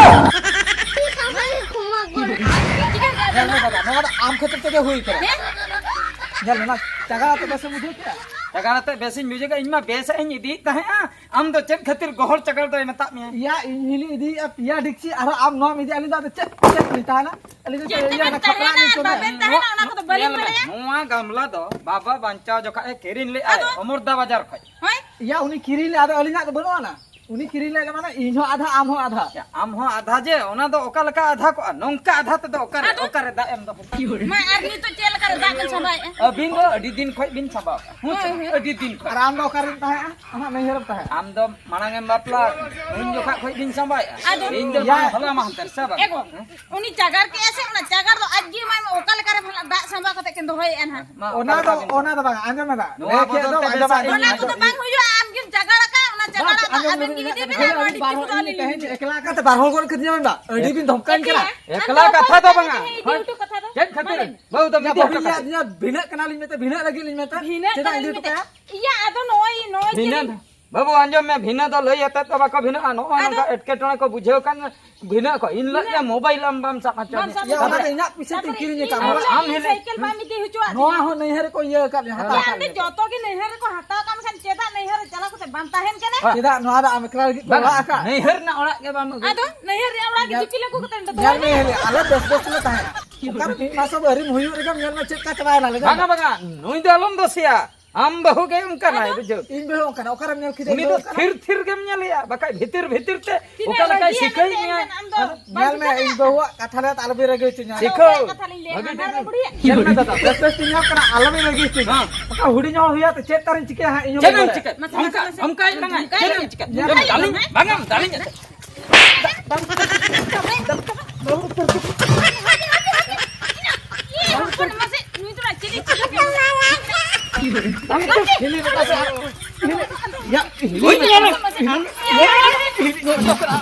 ᱧᱮᱞ ᱢᱮ ᱫᱟᱫᱟ, ᱱᱚᱣᱟ ᱫᱚ ᱟᱢ ᱠᱷᱟᱹᱛᱤᱨ ᱛᱮᱜᱮ ᱦᱩᱭ ᱠᱟᱱᱟ᱾ ᱧᱮᱞ ᱢᱮ, ᱱᱚᱣᱟ ᱪᱟᱜᱟᱲ ᱟᱛᱮ ᱵᱮᱥᱮᱢ ᱵᱩᱡᱷᱟᱹᱣ ᱠᱮᱫᱟ? ᱪᱟᱜᱟᱲ ᱟᱛᱮ ᱵᱮᱥᱤᱧ ᱵᱩᱡᱷᱟᱹᱣ ᱠᱮᱫᱟ᱾ ᱤᱧ ᱢᱟ ᱵᱮᱥᱟᱜ ᱤᱧ ᱤᱫᱤᱭᱮᱫ ᱛᱟᱦᱮᱸᱜᱼᱟ, ᱟᱢ ᱫᱚ ᱪᱮᱫ ᱠᱷᱟᱹᱛᱤᱨ ᱜᱚᱦᱚᱲ ᱪᱟᱜᱟᱲ ᱫᱚᱭ ᱢᱮᱛᱟᱫ ᱢᱮᱭᱟ? ᱭᱟ, ᱤᱧ ᱦᱤᱞᱤ ᱤᱫᱤᱭᱮᱫᱼᱟ ᱯᱮᱭᱟ ᱰᱮᱠᱪᱤ, ᱟᱨᱦᱚᱸ ᱟᱢ ᱱᱚᱣᱟᱢ ᱤᱫᱤᱭᱟ, ᱟᱹᱞᱤᱧ ᱫᱚ ᱟᱫᱚ ᱪᱮᱫ, ᱪᱮᱫ ᱞᱤᱧ ᱛᱟᱦᱮᱱᱟ? ᱟᱹᱞᱤᱧ ᱫᱚ ᱪᱮᱫ ᱪᱮᱫ ᱤᱭᱟᱹ ᱛᱮᱵᱮᱱ ᱚᱱᱟ ᱠᱷᱟᱯᱨᱟ ᱛᱟᱦᱮᱱᱟ ᱞᱤᱧ ᱟᱨ ᱪᱚᱸᱫᱟᱭᱟ? ᱵᱟᱵᱮᱱ ᱛᱟᱦᱮᱱᱟ, ᱚᱱᱟ ᱠᱚᱫᱚ ᱵᱟᱹᱞᱤᱧ ᱧᱮᱞ ᱢᱮ, ᱵᱟᱲᱟᱭᱟ᱾ ᱱᱚᱣᱟ ᱜᱟᱢᱞᱟ ᱫᱚ ᱵᱟᱵᱟ ᱵᱟᱧᱪᱟᱣ ᱡᱚᱠᱷᱟᱡ ᱮ ᱠᱤᱨᱤᱧ ᱞᱮᱫᱼᱟᱭ ᱟᱫᱚ? ᱚᱢᱚᱨᱫᱟ ᱵᱟᱡᱟᱨ ᱠᱷᱚᱡ᱾ ᱦᱳᱭ᱾ ᱭᱟ, ᱩᱱᱤ ᱠᱤᱨᱤᱧ ᱞᱮᱫ, ᱟᱫᱚ ᱟᱹᱞᱤᱧᱟᱜ ᱫᱚ ᱵᱟᱹᱱᱩᱜ ᱟᱱᱟ᱾ ᱩᱱᱤ ᱠᱤᱨᱤᱧ ᱞᱮᱫ ᱢᱟᱱᱮ ᱤᱧ ᱦᱚᱸ ᱟᱫᱷᱟ, ᱟᱢ ᱦᱚᱸ ᱟᱫᱷᱟ᱾ ᱟᱢ ᱦᱚᱸ ᱟᱫᱷᱟ ᱡᱮ, ᱚᱱᱟ ᱫᱚ ᱚᱠᱟ ᱞᱮᱠᱟ ᱟᱫᱷᱟ ᱠᱚᱜᱼᱟ? ᱱᱚᱝᱠᱟ ᱟᱫᱷᱟ ᱛᱮᱫᱚ ᱚᱠᱟᱨᱮ, ᱟᱫᱚ? ᱚᱠᱟᱨᱮ ᱫᱟᱜ ᱮᱢ ᱫᱚᱦᱚᱭᱟ? ᱢᱟ, ᱟᱨ ᱱᱤᱛᱚᱜ ᱪᱮᱫ ᱞᱮᱠᱟᱨᱮ ᱫᱟᱜ ᱵᱮᱱ ᱥᱟᱢᱵᱟᱣᱮᱫᱼᱟ? ᱟᱹᱵᱤᱱ ᱫᱚ ᱟᱹᱰᱤ ᱫᱤᱱ ᱠᱷᱚᱱ ᱵᱤᱱ ᱥᱟᱢᱵᱟᱣ ᱠᱟᱜᱼᱟ᱾ ᱦᱳᱭ, ᱦᱳᱭ᱾ ᱟᱹᱰᱤ ᱫᱤᱱ ᱠᱷᱚᱱ᱾ ᱟᱨ ᱟᱢ ᱫᱚ ᱚᱠᱟᱨᱮᱢ ᱛᱟᱦᱮᱸᱜᱼᱟ? ᱟᱢᱟᱜ ᱱᱟᱹᱭᱦᱟᱹᱨᱮᱢ ᱛᱟᱦᱮᱸᱜᱼᱟ? ᱟᱢ ᱫᱚ ᱢᱟᱲᱟᱝ ᱮᱢ ᱵᱟᱯᱞᱟ, ᱩᱱ ᱡᱚᱠᱷᱟᱜ ᱠᱷᱚᱱ ᱵᱤᱱ ᱥᱟᱢᱵᱟᱣᱮᱫᱼᱟ᱾ ᱟᱫᱚ ᱤᱧ ᱫᱚ ᱮᱭᱟ᱾ ᱵᱟᱝ, ᱦᱚᱞᱟ ᱢᱟᱦᱫᱮᱨ ᱥᱮ ᱵᱟᱝ? ᱮ ᱜᱚ, ᱦᱮᱸ? ᱩᱱᱤ ᱪᱟᱜᱟᱲ ᱠᱮᱜᱼᱟ ᱥᱮ, ᱚᱱᱟ ᱪᱟᱜᱟᱲ ᱫᱚ ᱟᱡ ᱜᱮ ᱮᱢᱟᱭ ᱢᱮ, ᱚᱠᱟ ᱞᱮᱠᱟᱨᱮ ᱵᱷᱟᱞᱟ ᱫᱟᱜ ᱥᱟᱢᱵᱟᱣ ᱠᱟᱛᱮ ᱠᱤᱱ ᱫᱚᱦᱚᱭᱮᱫᱼᱟ ᱱᱟᱦᱟᱜ᱾ ᱢᱟ, ᱚᱱᱟ ᱚᱠᱟ ᱫᱚ, ᱞᱮᱠᱟ ᱵᱤᱱ ᱚᱱᱟ ᱫᱚ ᱵᱟᱝ, ᱟᱸᱡᱚᱢ ᱢᱮ ᱫᱟ᱾ ᱱᱚᱣᱟ ᱞᱟᱹᱭ ᱠᱮᱫ ᱵᱚᱫᱚᱞ ᱫᱚ ᱛᱮ ᱟᱸᱡᱚᱢ ᱪᱮᱫᱟᱜ ᱢᱮ᱾ ᱤᱧ ᱚᱱᱟ ᱠᱚᱫᱚ ᱵᱟᱝ ᱦᱩᱭᱩᱜᱼᱟ, ᱟᱢ ᱜᱮᱢ ᱪᱟᱜᱟᱲ ᱟᱠᱟᱫ, ᱟᱸᱡᱚᱢ ᱟᱵᱮᱱ ᱞᱮᱢᱮ, ᱜᱮ ᱤᱫᱤ ᱵᱮᱱᱟ, ᱟᱸᱡᱚᱢ ᱱᱚᱣᱟ ᱞᱮᱢᱮ, ᱰᱤᱯᱤ ᱵᱟᱨ ᱠᱚᱫᱚ ᱦᱚᱲ ᱟᱹᱞᱤᱧ ᱞᱤᱧ ᱛᱮᱦᱮᱧ ᱮᱠᱞᱟ ᱠᱟᱛᱮ ᱵᱟᱨ ᱦᱚᱲ ᱜᱚᱱ ᱠᱷᱟᱹᱛᱤᱨ ᱧᱟᱢ ᱮᱫᱟ, ᱟᱹᱰᱤ ᱵᱤᱱ ᱫᱷᱚᱢᱠᱟᱣᱤᱧ ᱠᱟᱱᱟ᱾ ᱮᱠᱞᱟ ᱠᱟᱛᱷᱟ ᱫᱚ ᱵᱟᱝᱟ᱾ ᱤᱫᱤ ᱦᱚᱴᱚ ᱠᱟᱛᱷᱟ ᱫᱚ᱾ ᱪᱮᱫ ᱠᱷᱟᱹᱛᱤᱨ? ᱢᱟᱱᱮ ᱵᱟᱹᱵᱩ ᱫᱚ ᱵᱟᱹᱵᱤᱱ ᱢᱤᱫ ᱦᱚᱲ ᱞᱟᱹᱭᱟ, ᱠᱟᱛᱷᱟ᱾ ᱵᱷᱤᱱᱟᱹᱜ ᱠᱟᱱᱟᱞᱤᱧ ᱢᱮᱱᱛᱮ, ᱵᱷᱤᱱᱟᱹᱜ ᱞᱟᱹᱜᱤᱫ ᱞᱤᱧ ᱢᱮᱛᱟ᱾ ᱵᱷᱤᱱᱟᱹᱜ ᱪᱮᱫᱟᱜ ᱠᱟᱱᱟᱞᱤᱧ ᱤᱧ ᱢᱮᱱᱛᱮ᱾ ᱫᱚ ᱤᱭᱟᱹ, ᱟᱫᱚ ᱱᱚᱜᱼᱚᱭ, ᱱᱚᱜᱼᱚᱭ ᱵᱷᱤᱱᱟᱹ ᱪᱮᱫ ᱫᱚ᱾ ᱵᱟᱹᱵᱩ, ᱟᱸᱡᱚᱢ ᱢᱮ, ᱵᱷᱤᱱᱟᱹ ᱫᱚ ᱞᱟᱹᱭ ᱟᱛᱮᱫ ᱫᱚ ᱵᱟᱠᱚ ᱵᱷᱤᱱᱟᱹᱜᱼᱟ᱾ ᱱᱚᱜᱼᱚᱭ ᱟᱫᱚ ᱱᱚᱝᱠᱟ ᱮᱴᱠᱮᱴᱚᱬᱮ ᱠᱚ ᱵᱩᱡᱷᱟᱹᱣ ᱠᱷᱟᱱ ᱵᱷᱤᱱᱟᱹᱜ ᱟᱠᱚ᱾ ᱤᱱ ᱦᱤᱞᱳᱜ ᱜᱮ ᱵᱷᱤᱱᱟᱹᱜ ᱢᱳᱵᱟᱭᱤᱞ ᱟᱢ ᱵᱟᱢ ᱥᱟᱵ ᱦᱚᱪᱚ ᱵᱟᱢ ᱢᱮᱭᱟ᱾ ᱥᱟᱵ ᱭᱟ, ᱚᱱᱟ ᱫᱚ ᱦᱚᱪᱚ᱾ ᱤᱧᱟᱜ ᱯᱩᱭᱥᱟᱹ ᱛᱮᱧ ᱛᱟᱨᱯᱚᱨᱮ ᱠᱤᱨᱤᱧ ᱤᱧ ᱟᱠᱟᱫ᱾ ᱞᱟᱹᱭ ᱟᱢ ᱦᱤᱞᱳᱜ ᱥᱟᱭᱠᱮᱞ ᱵᱟᱢ ᱤᱫᱤ ᱦᱚᱪᱚᱣᱟᱜ ᱱᱚᱣᱟ ᱛᱤᱧᱟ᱾ ᱦᱚᱸ ᱱᱟᱹᱭᱦᱟᱹᱨ ᱨᱮᱠᱚ ᱤᱭᱟᱹ ᱟᱠᱟᱫ ᱢᱮᱭᱟ, ᱦᱟᱛᱟᱣ ᱟᱢ ᱟᱠᱟᱫ ᱫᱚ ᱢᱮᱭᱟ᱾ ᱡᱚᱛᱚ ᱜᱮ ᱱᱟᱹᱭᱦᱟᱹᱨ ᱨᱮᱠᱚ ᱦᱟᱛᱟᱣ ᱠᱟᱜ ᱢᱮᱠᱷᱟᱱ ᱪᱮᱫᱟᱜ ᱱᱟᱹᱭᱦᱟᱹᱨ ᱨᱮ ᱪᱟᱞᱟᱣ ᱠᱟᱛᱮ ᱵᱟᱢ ᱛᱟᱦᱮᱱ ᱠᱟᱱᱟ? ᱪᱮᱫᱟᱜ ᱱᱚᱣᱟ ᱫᱚ ᱟᱢ ᱮᱠᱞᱟ ᱞᱟᱹᱜᱤᱫ ᱠᱚ ᱵᱟᱝᱟ, ᱚᱲᱟᱜ ᱟᱠᱟᱫ? ᱱᱟᱹᱭᱦᱟᱹᱨ ᱨᱮᱱᱟᱜ ᱚᱲᱟᱜ ᱜᱮ ᱵᱟᱢ ᱟᱹᱜᱩ ᱟᱫᱚ ᱱᱟᱹᱭᱦᱟᱹᱨ ᱨᱮᱭᱟᱜ ᱚᱲᱟᱜ ᱜᱮ ᱧᱮᱞ, ᱫᱤᱯᱤᱞ ᱟᱹᱜᱩ ᱠᱟᱛᱮ ᱱᱚᱰᱮ ᱧᱮᱞ ᱫᱚᱦᱚᱭ ᱢᱮ ᱢᱮ᱾ ᱦᱮᱞᱮ, ᱟᱞᱮ ᱵᱮᱥ ᱵᱮᱥ ᱞᱮ ᱛᱟᱦᱮᱸᱱᱟ᱾ ᱚᱠᱟᱨᱮ ᱢᱤᱫ ᱢᱟᱥ ᱦᱚᱸ ᱟᱹᱣᱨᱤᱢ ᱦᱩᱭᱩᱜ ᱨᱮᱜᱮ ᱧᱮᱞ ᱢᱮ ᱪᱮᱫ ᱞᱮᱠᱟ ᱪᱟᱵᱟᱭᱮᱱᱟ ᱞᱮ᱾ ᱵᱟᱝᱟ, ᱵᱟᱝᱟ, ᱱᱩᱭ ᱫᱚ ᱟᱞᱚᱢ ᱫᱳᱥᱮᱭᱟ᱾ ᱟᱢ ᱵᱟᱹᱦᱩ ᱜᱮ ᱚᱱᱠᱟᱱᱟᱭ, ᱟᱫᱚ? ᱵᱩᱡᱷᱟᱹᱣ᱾ ᱤᱧ ᱵᱟᱹᱦᱩ ᱚᱱᱠᱟᱱᱟ, ᱚᱠᱟᱨᱮᱢ ᱧᱮᱞ ᱠᱮᱫᱮᱭᱟ ᱩᱱᱤ ᱤᱧ ᱫᱚ ᱵᱟᱹᱦᱩ ᱚᱱᱠᱟᱱᱟ? ᱛᱷᱤᱨ ᱛᱷᱤᱨ ᱜᱮᱢ ᱧᱮᱞᱮᱭᱟ, ᱵᱟᱠᱷᱟᱡ ᱵᱷᱤᱛᱤᱨ ᱵᱷᱤᱛᱤᱨ ᱛᱮ ᱛᱤᱱᱟᱹᱜ ᱚᱠᱟ ᱞᱮᱠᱟᱭ ᱨᱟᱹᱜᱤᱭᱟᱱ ᱥᱤᱠᱟᱹᱭᱮᱫ ᱮᱱᱛᱮ ᱢᱮᱭᱟ᱾ ᱮᱱᱠᱷᱟᱱ ᱟᱢ ᱫᱚ ᱵᱟᱢ ᱧᱮᱞ ᱢᱮ, ᱵᱩᱡᱷᱟᱹᱣ ᱤᱧ ᱫᱟᱲᱮᱭᱟᱜ ᱵᱟᱹᱦᱩᱣᱟᱜ ᱠᱟᱛᱷᱟ ᱞᱮ ᱟᱞᱚᱵᱤᱱ ᱨᱟᱹᱜᱤ ᱦᱚᱪᱚᱧᱟ᱾ ᱟᱫᱚ ᱥᱤᱠᱷᱟᱹᱣ᱾ ᱚᱠᱚᱭᱟᱜ ᱠᱟᱛᱷᱟ ᱞᱤᱧ ᱞᱟᱹᱭᱟ? ᱵᱷᱟᱹᱜᱤ ᱦᱟᱱᱟ ᱴᱷᱤᱠ᱾ ᱨᱮ ᱵᱩᱲᱦᱤᱭᱟᱜ? ᱧᱮᱞ ᱢᱮ ᱫᱟᱫᱟ, ᱵᱮᱥ ᱵᱮᱥ ᱛᱤᱧ ᱧᱟᱢ ᱠᱟᱱᱟ, ᱟᱞᱚᱵᱤᱱ ᱨᱟᱹᱜᱤ ᱦᱚᱪᱚᱧᱟ᱾ ᱦᱮᱸ᱾ ᱚᱱᱠᱟ ᱦᱩᱰᱤᱧ ᱦᱚᱲ ᱦᱩᱭᱩᱜᱼᱟ ᱛᱚ ᱪᱮᱫ ᱛᱟᱨᱤᱧ ᱪᱤᱠᱟᱹᱭᱟ ᱦᱟᱸᱜ ᱤᱧ ᱦᱚᱸ ᱪᱮᱫ ᱵᱟᱹᱧ ᱮᱢ ᱵᱟᱲᱟᱭᱟ᱾ ᱪᱤᱠᱟᱹ? ᱢᱟᱥᱮ, ᱚᱱᱠᱟ, ᱢᱟᱥᱮ, ᱢᱟᱥᱮ᱾ ᱚᱱᱠᱟ ᱤᱧ ᱞᱟᱝᱟ᱾ ᱪᱮᱫ ᱮᱢ ᱪᱤᱠᱟᱹ? ᱧᱮᱞ ᱢᱮ᱾ ᱫᱟᱞᱤᱧ, ᱵᱟᱝᱟ, ᱫᱟᱞᱤᱧ᱾ ᱵᱟᱹᱵᱩ, ᱢᱟᱥᱮ, ᱱᱩᱭ ᱫᱚ ᱪᱮᱫ ᱮ ᱪᱤᱠᱟᱹ ᱠᱮᱫᱟ? ᱦᱤᱞᱤ ᱞᱮᱠᱟ ᱥᱮ ᱟᱨ ᱦᱤᱞᱤ, ᱭᱟ, ᱦᱤᱞᱤ ᱞᱮᱠᱟ ᱥᱮ ᱦᱤᱞᱤ, ᱦᱤᱞᱤ ᱧᱚᱜ ᱠᱟᱱᱟ᱾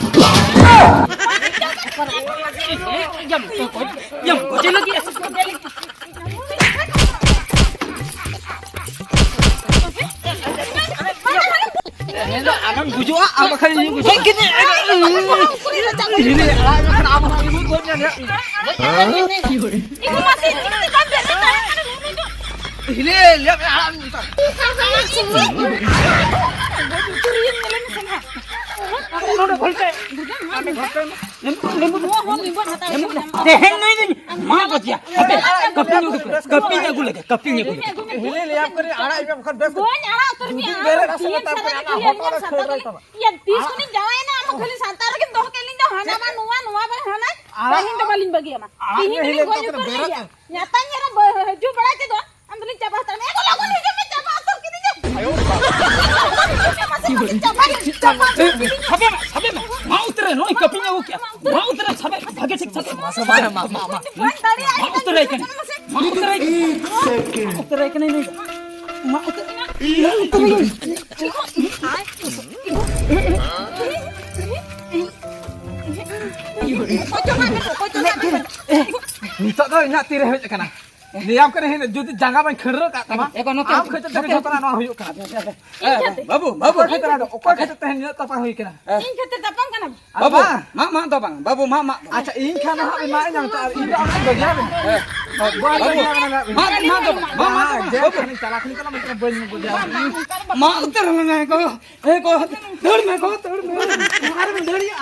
ᱟᱢᱮᱢ ᱜᱩᱡᱩᱜᱼᱟ, ᱟᱢ ᱵᱟᱠᱷᱟᱱ ᱤᱧ ᱜᱩᱡᱩᱜᱼᱟ᱾ ᱦᱤᱞᱤ ᱟᱲᱟᱜ ᱢᱮ ᱠᱷᱟᱱ ᱟᱢ ᱦᱚᱸ ᱤᱧ ᱜᱚᱡ ᱢᱮᱭᱟ᱾ ᱤᱧ ᱢᱟ ᱥᱮ ᱪᱮᱫ ᱞᱮᱠᱟᱢ ᱵᱮᱨᱮᱫ ᱮᱱᱟ? ᱦᱤᱞᱤ, ᱞᱟᱹᱭᱟᱢ ᱟᱲᱟᱜ ᱢᱮ ᱢᱮᱛᱟᱢ᱾ ᱜᱚᱡ ᱩᱛᱟᱹᱨᱤᱭᱟᱹᱧ ᱧᱮᱞᱮ ᱢᱮᱥᱮ ᱱᱟᱦᱟᱜ᱾ ᱱᱚᱰᱮ ᱜᱷᱚᱞᱴᱟᱭ᱾ ᱱᱚᱣᱟ ᱦᱚᱸ ᱞᱤᱸᱵᱚᱱ ᱦᱟᱛᱟᱣ ᱠᱟᱱᱟ᱾ ᱛᱮᱦᱮᱧ ᱱᱩᱭ ᱫᱚᱧ ᱢᱟ ᱵᱟᱹᱪᱤᱭᱟ, ᱦᱟᱯᱮ, ᱠᱟᱹᱯᱤᱧ ᱟᱹᱜᱩ ᱞᱮᱜᱮ, ᱠᱟᱹᱯᱤᱧ ᱟᱹᱜᱩ ᱞᱮᱜᱮ, ᱠᱟᱹᱯᱤᱧ ᱟᱹᱜᱩ ᱞᱮᱜᱮ᱾ ᱦᱤᱞᱤ ᱞᱟᱹᱭᱟᱢ ᱠᱟᱹᱱᱟᱹᱧ, ᱟᱲᱟᱜ ᱤᱧ ᱢᱮ, ᱵᱟᱠᱷᱟᱱ ᱵᱮᱥ ᱵᱟᱹᱧ ᱟᱲᱟᱜ ᱩᱛᱟᱹᱨ ᱢᱮᱭᱟ, ᱡᱩᱫᱤ ᱵᱮᱨᱮᱫ ᱟᱨ ᱟᱥᱮ ᱥᱟᱱᱛᱟᱲ ᱠᱚ ᱠᱚ ᱟᱲᱟᱜ ᱦᱚᱴᱚ ᱠᱟᱜ ᱠᱷᱟᱹᱲ ᱨᱟᱭ ᱛᱟᱢᱟ᱾ ᱤᱭᱟᱹ, ᱛᱤᱥ ᱠᱷᱚᱱᱤᱧ ᱡᱟᱶᱟᱭᱮᱱᱟ, ᱟᱢ ᱦᱚᱸ ᱠᱷᱟᱹᱞᱤ ᱥᱟᱱᱛᱟᱲ ᱨᱮᱜᱮᱢ ᱫᱚᱦᱚ ᱠᱮᱫ ᱞᱤᱧ ᱫᱚ, ᱦᱟᱱᱟ ᱢᱟ, ᱱᱚᱣᱟ, ᱱᱚᱣᱟ ᱵᱟᱝ ᱦᱟᱱᱟ᱾ ᱟᱲᱟᱜ ᱛᱮᱦᱮᱧ ᱫᱚ ᱵᱟᱹᱞᱤᱧ ᱵᱟᱹᱜᱤᱭᱟᱢᱟ᱾ ᱟᱲᱟᱜ ᱛᱮᱦᱮᱧ ᱢᱮ, ᱫᱚᱞᱤᱧ ᱦᱤᱞᱤ ᱜᱚᱡ ᱠᱟᱛᱮ ᱩᱛᱟᱹᱨ ᱢᱮ ᱵᱮᱨᱮᱫ ᱤᱭᱟᱹ᱾ ᱢᱮ᱾ ᱧᱟᱛᱟᱧ ᱮᱨᱟ ᱦᱤᱡᱩᱜ ᱵᱟᱲᱟᱭ ᱛᱮᱫᱚ, ᱟᱢ ᱫᱚᱞᱤᱧ ᱪᱟᱵᱟ ᱦᱟᱛᱟᱲ ᱢᱮᱭᱟ᱾ ᱮ ᱜᱚ, ᱞᱚᱜᱚᱱ ᱦᱤᱡᱩᱜ ᱢᱮ, ᱪᱟᱵᱟ ᱩᱛᱟᱹᱨ ᱠᱤᱫᱤᱧᱟ᱾ ᱪᱟᱵᱟ ᱩᱛᱟᱹᱨ ᱠᱤᱫᱤᱧᱟ᱾ ᱥᱟᱵᱮ ᱢᱮ, ᱥᱟᱵᱮ ᱢᱮ, ᱢᱟ ᱩᱛᱟᱹᱨ ᱨᱮ, ᱱᱚᱜᱼᱚᱭ ᱠᱟᱹᱯᱤᱧ ᱟᱹᱜᱩ ᱠᱮᱜᱼᱟ᱾ ᱢᱟ ᱩᱛᱟᱹᱨ ᱨᱮ, ᱥᱟᱵᱮ ᱢᱮ, ᱵᱷᱟᱜᱮ ᱴᱷᱤᱠ ᱥᱟᱵᱮ ᱢᱮ᱾ ᱢᱟ, ᱢᱟ, ᱢᱟ, ᱢᱟ᱾ ᱵᱟᱹᱧ ᱫᱟᱲᱮᱭᱟᱜᱼᱟ᱾ ᱢᱟ ᱩᱛᱟᱹᱨ ᱨᱮ ᱠᱟᱹᱱᱟᱹᱧ᱾ ᱢᱟ ᱩᱛᱟᱹᱨ ᱨᱮ ᱠᱟᱹᱱᱟᱹᱧ᱾ ᱢᱟ ᱩᱛᱟᱹᱨ ᱨᱮ ᱠᱟᱹᱱᱟᱹᱧ᱾ ᱢᱟ ᱩᱛᱟᱹᱨ ᱨᱮ ᱠᱟᱹᱱᱟᱹᱧ᱾ ᱱᱤᱛᱚᱜ ᱫᱚ ᱤᱧᱟᱹᱜ ᱛᱤᱨᱮ ᱦᱮᱡ ᱟᱠᱟᱱᱟ᱾ ᱞᱟᱹᱭᱟᱢ ᱠᱟᱹᱱᱟᱹᱧ, ᱦᱤᱱᱟᱹ ᱡᱩᱫᱤ ᱡᱟᱸᱜᱟ ᱵᱟᱹᱧ ᱠᱷᱟᱹᱲᱨᱟᱹ ᱠᱟᱜ ᱛᱟᱢᱟ, ᱮ ᱜᱚ, ᱱᱚᱛᱮ᱾ ᱟᱢ ᱠᱷᱟᱹᱛᱤᱨ ᱛᱮᱜᱮ ᱡᱚᱛᱚᱱᱟᱜ ᱱᱚᱣᱟ ᱦᱩᱭᱩᱜ ᱠᱟᱱᱟ᱾ ᱮ, ᱵᱟᱹᱵᱩ, ᱵᱟᱹᱵᱩ᱾ ᱚᱠᱚᱭ ᱠᱷᱟᱹᱛᱤᱨ ᱟᱫᱚ? ᱚᱠᱚᱭ ᱠᱷᱟᱹᱛᱤᱨ ᱛᱮᱦᱮᱧ ᱱᱤᱱᱟᱹᱜ ᱛᱟᱯᱟᱢ ᱦᱩᱭ ᱠᱟᱱᱟ? ᱤᱧ ᱠᱷᱟᱹᱛᱤᱨ ᱛᱟᱯᱟᱢ ᱠᱟᱱᱟᱢ? ᱟᱨ ᱵᱟᱹᱵᱩ, ᱵᱟᱝ᱾ ᱢᱟᱜ, ᱢᱟᱜ ᱫᱚ ᱵᱟᱝ᱾ ᱵᱟᱹᱵᱩ, ᱢᱟᱜ, ᱢᱟᱜ ᱫᱚ ᱟᱪᱪᱷᱟ, ᱤᱧ ᱠᱷᱟᱱ ᱫᱚ ᱦᱟᱸᱜ ᱮᱢᱟᱜ ᱟᱹᱧ ᱛᱚ, ᱟᱨ ᱤᱧ ᱫᱚ ᱟᱢ ᱴᱷᱮᱱ ᱵᱟᱹᱜᱤᱭᱟᱜ ᱢᱮ᱾ ᱮ, ᱵᱟᱹᱧ ᱵᱟᱹᱜᱤᱭᱟᱜ ᱢᱮ, ᱢᱟᱜ, ᱢᱟᱜ ᱫᱚ ᱵᱟᱝ᱾ ᱢᱟᱜ, ᱢᱟᱜ ᱫᱚ ᱵᱟᱝ᱾ ᱡᱮ ᱵᱟᱹᱵᱩ᱾ ᱠᱷᱟᱱᱤᱧ ᱪᱟᱞᱟᱜ ᱠᱷᱟᱱᱤᱧ ᱪᱟᱞᱟᱜ, ᱢᱮᱱᱠᱷᱟᱱ ᱵᱟᱹᱧ ᱵᱟᱹᱜᱤᱭᱟᱜ ᱢᱮ᱾ ᱢᱟᱜ ᱩᱛᱟᱹᱨ ᱟᱞᱟᱝ ᱟᱭ ᱜᱚ᱾ ᱮ ᱜᱚ, ᱫᱟᱹᱲ ᱢᱮ ᱜᱚ, ᱫᱟᱹᱲ ᱢᱮ᱾ ᱚᱠᱟ ᱨᱮᱵᱮᱱ ᱫᱟᱹᱲ ᱮᱭᱟ?